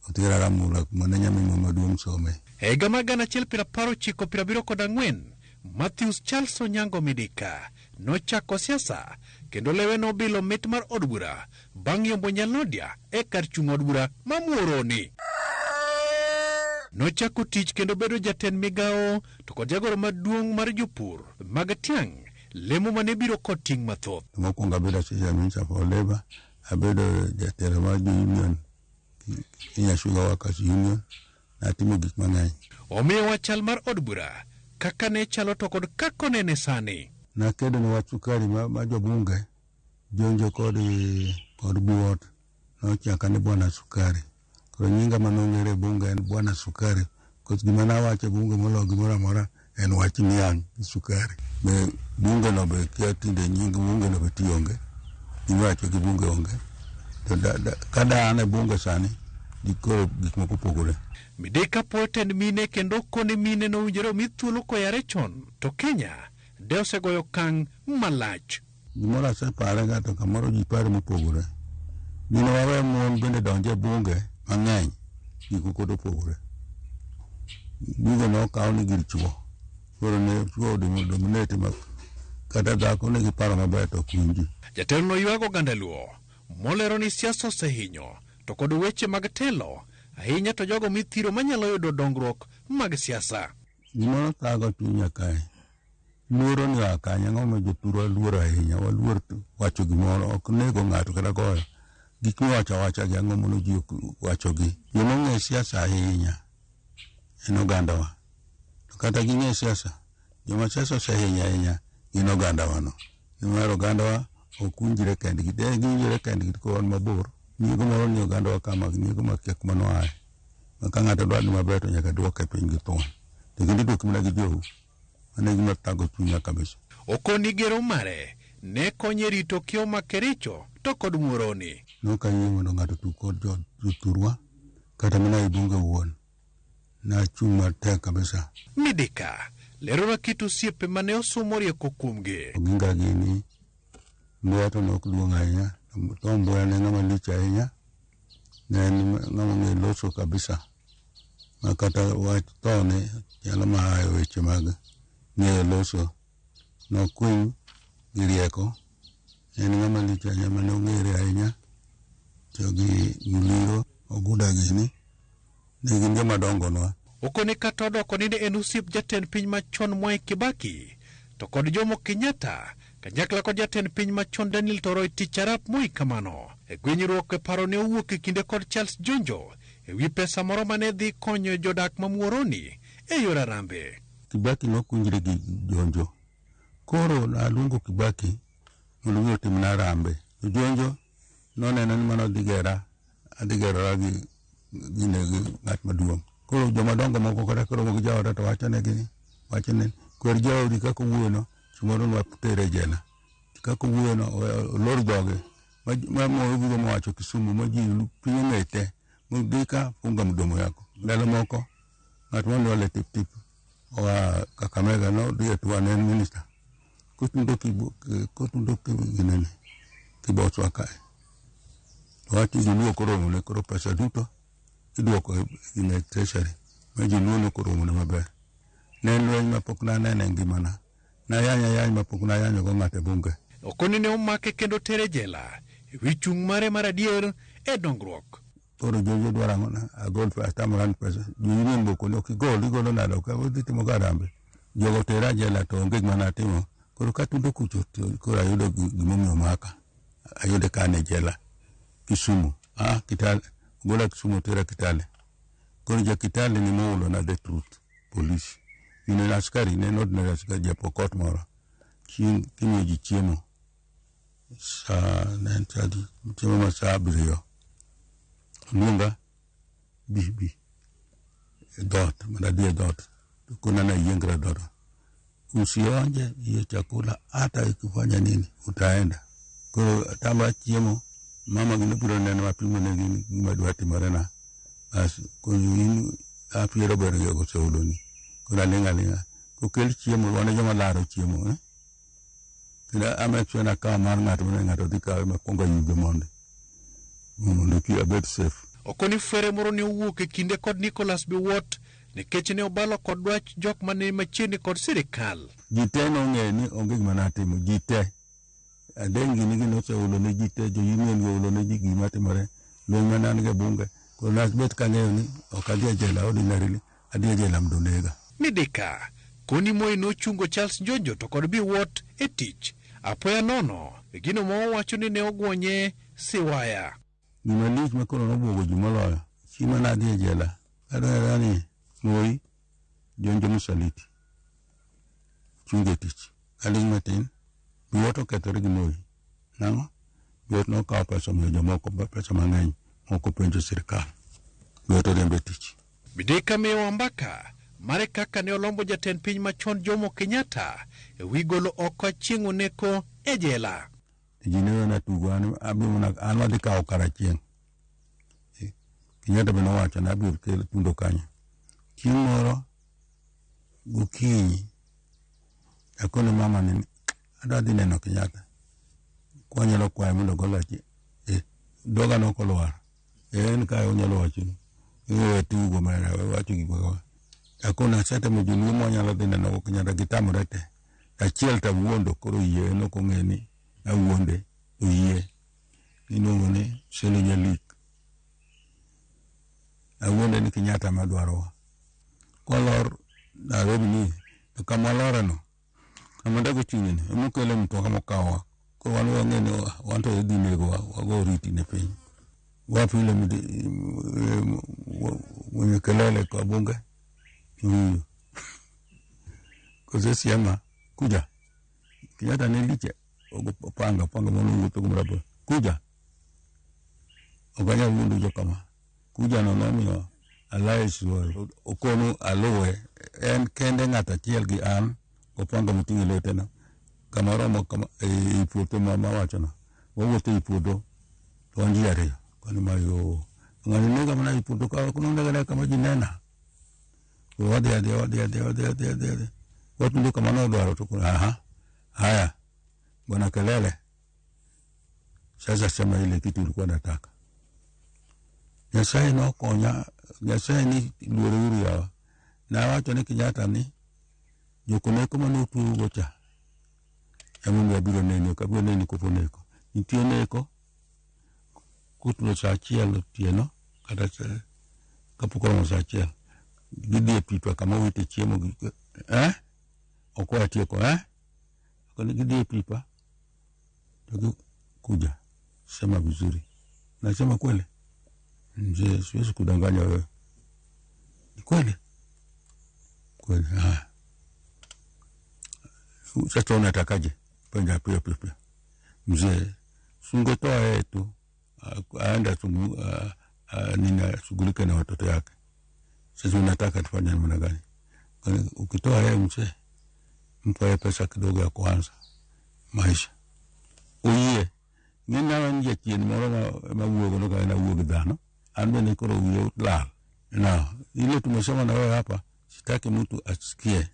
otera Ramula kuma ne nyaminwa maduong' some. E higa mar 1994, Matthews Charles Onyango Midika nochako siasa kendo lewe nobilo mit mar od bura bang' yombo Nyalodia e kar chung' od bura ma Muhoroni. Nochako tich kendo bedo jatend migawo to kod jagoro maduong' mar jopur mag tiang' lemo mane biro kod ting' mathoth. Mokwongo abedo assistant minister for labor, abedo jatelo mar jo union, Kenya Sugar Workers Union, natimo gik mang'eny. Omiyowa chal mar od bura kaka ne chalo to kod kaka onene sani. Nakedo ne wach sukari ma jobunge Jonjo kod Biwott nochaka ni Bwana Sukari. Koro nyinga manong'ere e bunge en Bwana Sukari. Nikech gima nawacho e bunge moloyo gimoro amora en wach niang' gi sukari. Be bunge no be kia tinde nying bunge no be ti onge. Gimiwacho gi bunge onge. To ka da an e bunge sani, dikoro gik moko opogore. Midika puoyo tend mine kendo kone mine nowinjore omi thuolo koyare chon, to Kenya de osegoyo okang' malach. Gimoro asepare ga to kamoro ji paro mopogore. Mine wawe mon bende donje e bunge mang'eny, gik moko opogore. Bunge nokaw ni gir chuo. Koro ne chuo dominate ma kata dhako nigi paro maber to ok winji. Jatelo no ywago oganda Luo molero ni siasa osehinyo to kod weche mag telo ahinya to jogo mithiro manyalo yudo dongruok mag siasa. Gimoro thago chunya kae. Luoro ni oa kanye, ang'o momiyo jothurwa luoro ahinya, waluor wacho gimoro, ok nego ng'ato kata goyo. Gik miwacho awacha gi ang'o mono ji wachogi. Joma ong'e siasa ahinya en ogandawa. To kata ging'e siasa, joma siasa osehinyo ahinya gin ogandawa no. Nimar ogandawa ok winjre kendgi, de giwinjore kendgi to wan mabor. Nyiego moro ni ogandawa kama, nyiego makia kuma noaye. Ma ka ng'ato dwa ni maber to nyaka duoke piny gi thuon. To kendo iduoki mana gi jou. Mano e gima thago chunya kabisa. Okoni gero mare ne konye rito kiewo ma Kericho to kod Muhoroni. Nok ayie mondo ng'ato otug kod jothurwa kata mana e bunge wuon. Nachung' matek kabisa. Midika lerona kit osiepe mane osomo rieko kuomgi. Oginga gini, Mboya to ne ok duong' ahinya. Tom Mboya ne ng'ama lich ahinya. Ne en ng'ama ong'e loso kabisa. Ma kata wach thone nyalo mahayo weche mag ng'eyo loso. Nokwiny gi rieko. En ng'ama lich ahinya mane ong'ere ahinya. To gi Muliro, Oguda gini, ne gin joma dongonwa. Okone kata odoko ni ne en osiep jatend piny machon Mwai Kibaki to kod Jomo Kenyatta kanyakla kod jatend piny machon Daniel Toroitich arap Moi kamano. E gwenyruok e paro ne owuok e kinde kod Charles Njonjo e wi pesa moro mane dhi konyo jodak ma Muhoroni e yor Harambee. Kibaki nokunjre gi Njonjo. Koro naluongo Kibaki mondo mi otimna Harambee. To Njonjo noneno ni mano dhi gera, adhi gerora gi gine gi ng'at maduong'. Koro jomadongo moko kata koromo gi jaoda to wachonegi wachone kwer jaodi kaka owuoyono samoro nwatere e jela. Kaka owuoyono olor dhoge. Ma Moi obiro mowacho Kisumu ma ji piny ong'e te. Mudika funga mdomo yako. Ndalo moko ng'at monyuol e tip tip oa Kakamega nodhi e tuo ne en minister. Kotundo ginene Kiboswa kae. Owacho ni joluo koro oromone koro pesa duto iduoko e treasury ma joluo ne ok oromone maber. Ne en lweny mapok naneno e ngimana. Nayanyo ayany mapok nayanyogo ng'ato e bunge. Okoni ne omake kendo tere jela e wi chung' mare mar adier e dongruok. Koro jojo dwaro ang'o na agol pesa atamora ni pesa. Jounion be okoni ok igol igolo nade ok odhi timo ga harambee. Jogo tera jela to onge gima natimo. Koro katundo kucho to koro ayudo gimomiyo omaka. Ayude ka an e jela Kisumu. Kitale. Ogola Kisumu tera Kitale. Koro ja Kitale ni moulo na the truth. Police. Gine askari ne en ordinary askari ja Pokot moro. Chieng' kimiyo ji chiemo. Saa ne en saa adi? Chiemo ma saa 7. Oluonga bi bi e dhoot mondo adhi e dhoot. To kona nayiengra dhoot. Usionje hiyo chakula hata ikifanya nini utaenda. Koro atama chiemo mama gino biro neno mapimo ne gin gima dwa timorena. Bas koro in apiero ber gi oseuloni. Koro aling' aling'a. Kokel chiemo wan e joma laro chiemo. Kendo amake sure nakawo mar ng'ato mondo ng'ato dhi kawe makwongo ayuge mondo kik abed safe. Okoni fwere moro ne owuok e kinde kod Nicholas Biwott nikech ne obalo kod dwach jok mane machiegni kod sirikal. Ji te nong'eyo ni onge gima natimo, ji te. Adeng' gini gini oseulo ne ji te, jo union go oulo ne ji gima timore, lweny mane an go e bunge. Koro nabet kang'eyo ni ok adhi e jela ordinarily, adhi e jela mondo onega. Midika, koni Moi nochungo Charles Njonjo to kod Biwott e tich. Apoya nono, e gino ma owacho ni ne ogwonye siwaya. Gima lich ma koro nobuogo ji moloyo, chieng' mane adhi e jela, adwaro ni Moi Njonjo msaliti. Ochunge tich. Aling' matin, Biwott okethore gi Moi. Nang'o? Biwott nokawo pesa omiyo jomoko pesa mang'eny mok openjo sirkal. Biwott oriembe tich. Midika miyowa mbaka mare kaka ne olombo jatend piny machon Jomo Kenyatta e wi golo oko Achieng' Oneko e jela. Ji ne wena tugo an abiro mana an wadhi kawo kar Achieng'. Kenyatta be nowacho ni abiro kelo tundo kanyo. Chieng' moro gokinyi akone mama ni adwa dhi neno Kenyatta. Kwanyalo kwaye mondo ogol Achieng'. Dhoga nok olwar. En kae onyalo wacho ni we tugo mana wacho gik ma akone asetemo joluo mwanyalo dhi neno go Kenyatta gitamore te. Achiel to awuondo koro oyie en ok ong'e ni awuonde oyie. Iluongo ni Selo Nyalik. Awuonde ni Kenyatta ema dwarowa. Kolor Nairobi ni to kama waloreno kama ndege ochung'e ni ema okele mtoka mokawowa. Koro wan wang'e ni wan to idhi negowa wago oriti ne piny. Wapi yule mwenye kelele kwa bunge? Huyu. Kose siema kuja. Kenyatta ne liche opanga panga mondo wuotho go marabora. Kuja. Ok anyal wuondo jo kama. Kuja no nomiyo Alliance okono aluwe en kende ng'at achiel gi an opanga moting'o e lweteno kama romo kama e puothe ma mawachono. Wawuotho e puodho to wan ji ariyo. Koni ma yo ng'ani nega mana e puodho ka ok nonega nega kama ji nena. Koro wadhi adhiya wadhi adhiya wadhi adhiya wadhi adhiya. Watundo kama nodwaro to koro aha haya bwana kelele. Sasa sema ile kitu ulikuwa nataka. Nyasaye nokonya, Nyasaye ni luore uru yawa. Nawacho ni Kenyatta ni jokoneko mane otweugo cha emomiyo abiro neni ok abiro neni kopo neko. Nitie neko kotulo saa achiel otieno kata kapok oromo saa achiel gidhi e pipa kama owite chiemo gi ok watieko Koni gidhi e pipa to gi kuja sema vizuri. Nasema kweli mzee, siwezi kudanganya wewe. Ni kweli kweli. Haya, sasa unatakaje? Penda pia pia pia mzee, sungetoa yeye tu aende nina shughulike na watoto yake. Sasa unataka tufanye namna gani? Kwani ukitoa yeye mzee, mpa yeye pesa kidogo ya kuanza maisha. Oyie ng'eny an jachien moro ma wuogo no ka en awuog dhano an bende koro wiye lal na ile tumesoma na wewe hapa, sitaki mtu asikie.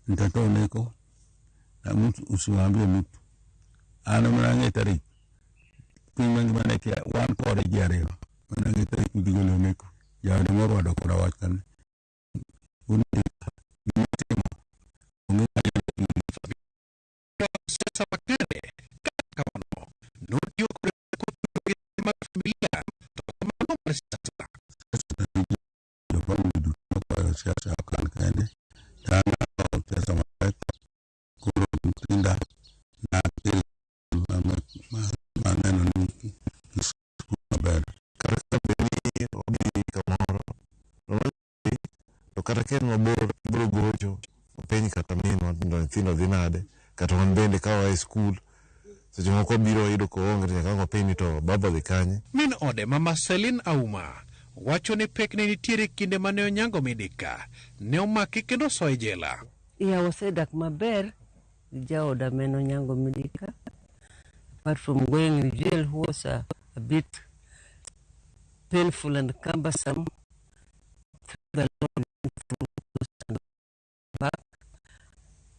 Nitatoa neko na mtu usiwaambie mtu. An mana ng'e tarik piny mangima ne kia wan kode ji ariyo mana ng'e tarik midhi golo neko. Jaode moro wadok koda wach kane gimitimo onge Siasa makare kata kamano notiyo kod rieko gi mar familia to kamano mar siasa. Jopango duto nokwayo siasa ok an kende to an akawo pesa mapek koro nyithinda nakel maneno ni gisomo maber. Kata ka bed ni odhi kamoro to kata ka en mabor ibiro gocho openj kata minwa to nyithindo dhi nade kata wan bende ka waa e skul seche moko wabiro wayudo ka oonge to nyaka ang' wapenj ni to baba odhi kanye. Min ode mama Celine Auma wacho ni pek ne nitiere kinde mane Onyango Midika ne omaki kendo osoe e jela. Iya wasedak maber gi jaoda ma en Onyango Midika. Apart from going in jail, who was a bit painful and cumbersome, through the law and back,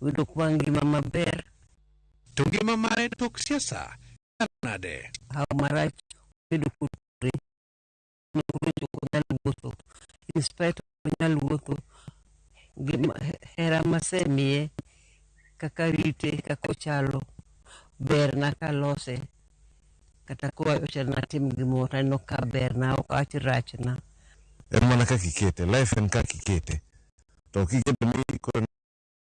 yudo kwa ngima maber. To ngima mare tok siasa nade? Hawo marach bedo kotore, ok onyal wuotho. In spite of onyal wuotho, hera masemiye, kaka rite, kaka ochalo, berna kalose. Kata kowacho natim gimoro taneno ka berna, ok awach rachna. En mana kaka ikete, life en kaka ikete. To kiketo ni koro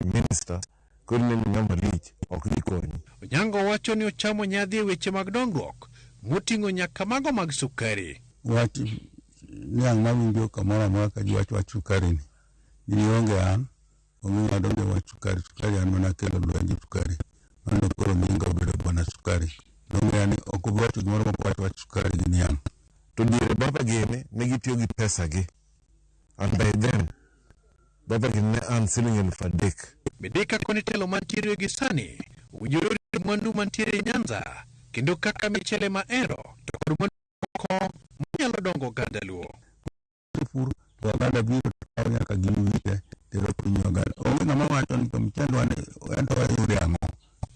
minister, koro ineno ng'ama lich, ok dhi konyi. Onyango wacho ni ochamo nyadhi e weche mag dongruok moting'o nyaka mago mag sukari. Wach niang' mawinjo kamoro amora ka ji wacho wach sukari ni, ni onge an, Omiyo adonjo e wach sukari, sukari an mana kelo lwenje sukari. Mano koro nyinga obedo bwana sukari. Nong'eya ni ok obi wacho gimoro mok wach wach sukari gi niang'. To diere baba gini ne gitiyo gi pesa gi. And by then, baba gini ne earn siling 3,000. Bende ka koni telo mantiere gi sani owinjore orit mwandu mantiere e Nyanza kendo kaka michele mahero to kod mwandu moko manyalo dongo oganda Luo. Pur to oganda biro to kawo nyaka gima wite tero piny oganda. Onge ng'ama wacho ni to michandwa ni en to wayude ang'o.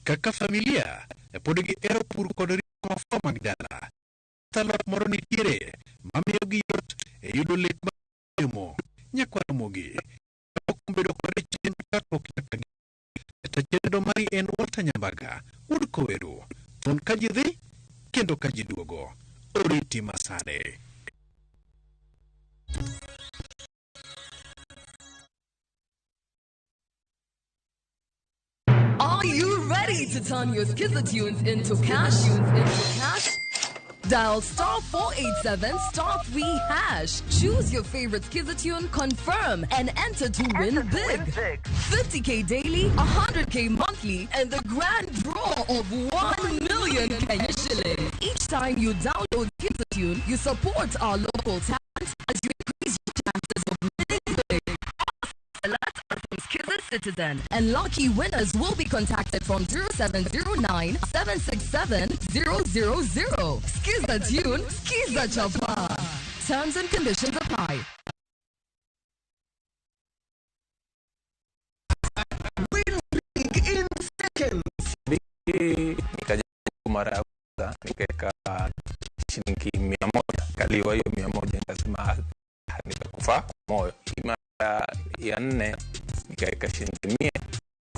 Kaka familia pod gihero pur kod rito mafua mag dala. Alot moro nitiere mamiyogi yot e yudo lek mar chiemo. Nyakwar Ramogi kuom bedo kode chien chakruok nyaka giko. Jata chenro mari en Walter Nyambaga wuod Koweru. Thon ka ji dhi kendo ka ji duogo. Oriti masane. Are you ready to turn your Skiza tunes into cash? Into cash? Dial star 487 star 3 hash. Choose your favorite Skiza tune, confirm, and enter to win big. 50k daily, 100k monthly, and the grand draw of 1 million Kenya shillings. Each time you download Skiza tune, you support our local talent as you increase your chances of winning big. Alerts are from Skiza Citizen, and lucky winners will be contacted from 0709 767 000. Skiza tune, Skiza Chapa. Terms and conditions apply. In seconds. Nikajaribu mara ya kwanza nikaweka shilingi 100, kaliwa hiyo 100, nikasema "Ah, nitakufa moyo. Mara ya nne nikaweka shilingi 100,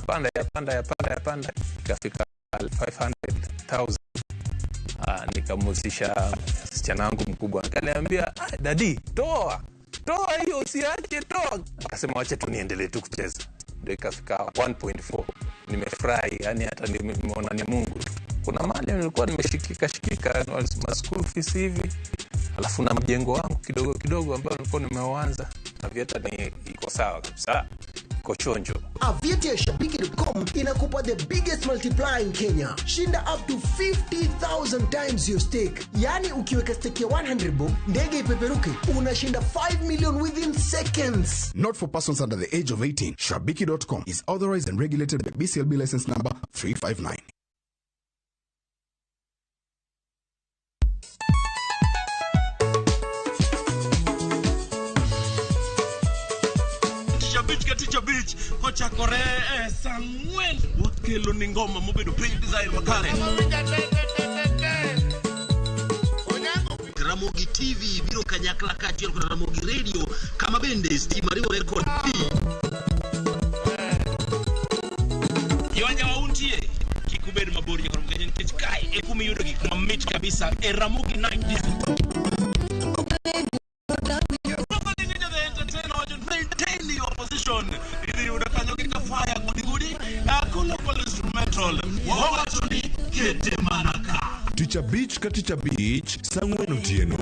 panda ya panda ya panda ya panda, ikafika 500,000. Nikamhusisha msichana wangu mkubwa, akaniambia ah, daddy toa toa hiyo usiache toa. Akasema wacha tu niendelee tu kucheza, ndio ikafika 1.4. Nimefurahi yani, hata nimeona ni Mungu tu. Kuna mahali nilikuwa nimeshikika shikika ma school fees hivi, alafu na mjengo wangu kidogo kidogo ambao nilikuwa nimeuanza. Aviator ni iko sawa kabisa, iko chonjo. Aviator ya Shabiki.com inakupa the biggest multiplier in Kenya. Shinda up to 50,000 times your stake. Yaani ukiweka stake ya 100 bob, ndege ipeperuke, unashinda 5 million within seconds. Not for persons under the age of 18. Shabiki.com is authorized and regulated by BCLB license number 359. Tich abich ka tich abich kochakore e saa 4 wakelo ni ngoma mobedo piny design makare. Ramogi TV biro kanyakla kaachiel kod Ramogi Radio kama bende stima riwore kod pi. Kiwanja wa untie kik ubed mabor nyakoro Kenya nikech kae e kuma iyudo gik mamit kabisa e Ramogi Night Disco. The entertainer wacho maintain your position. Idhi yudo kanyo gi kafaya gudi gudi local instrumental. Wawacho ni kete mana ka. Tich abich ka tich abich, saa 4 otieno.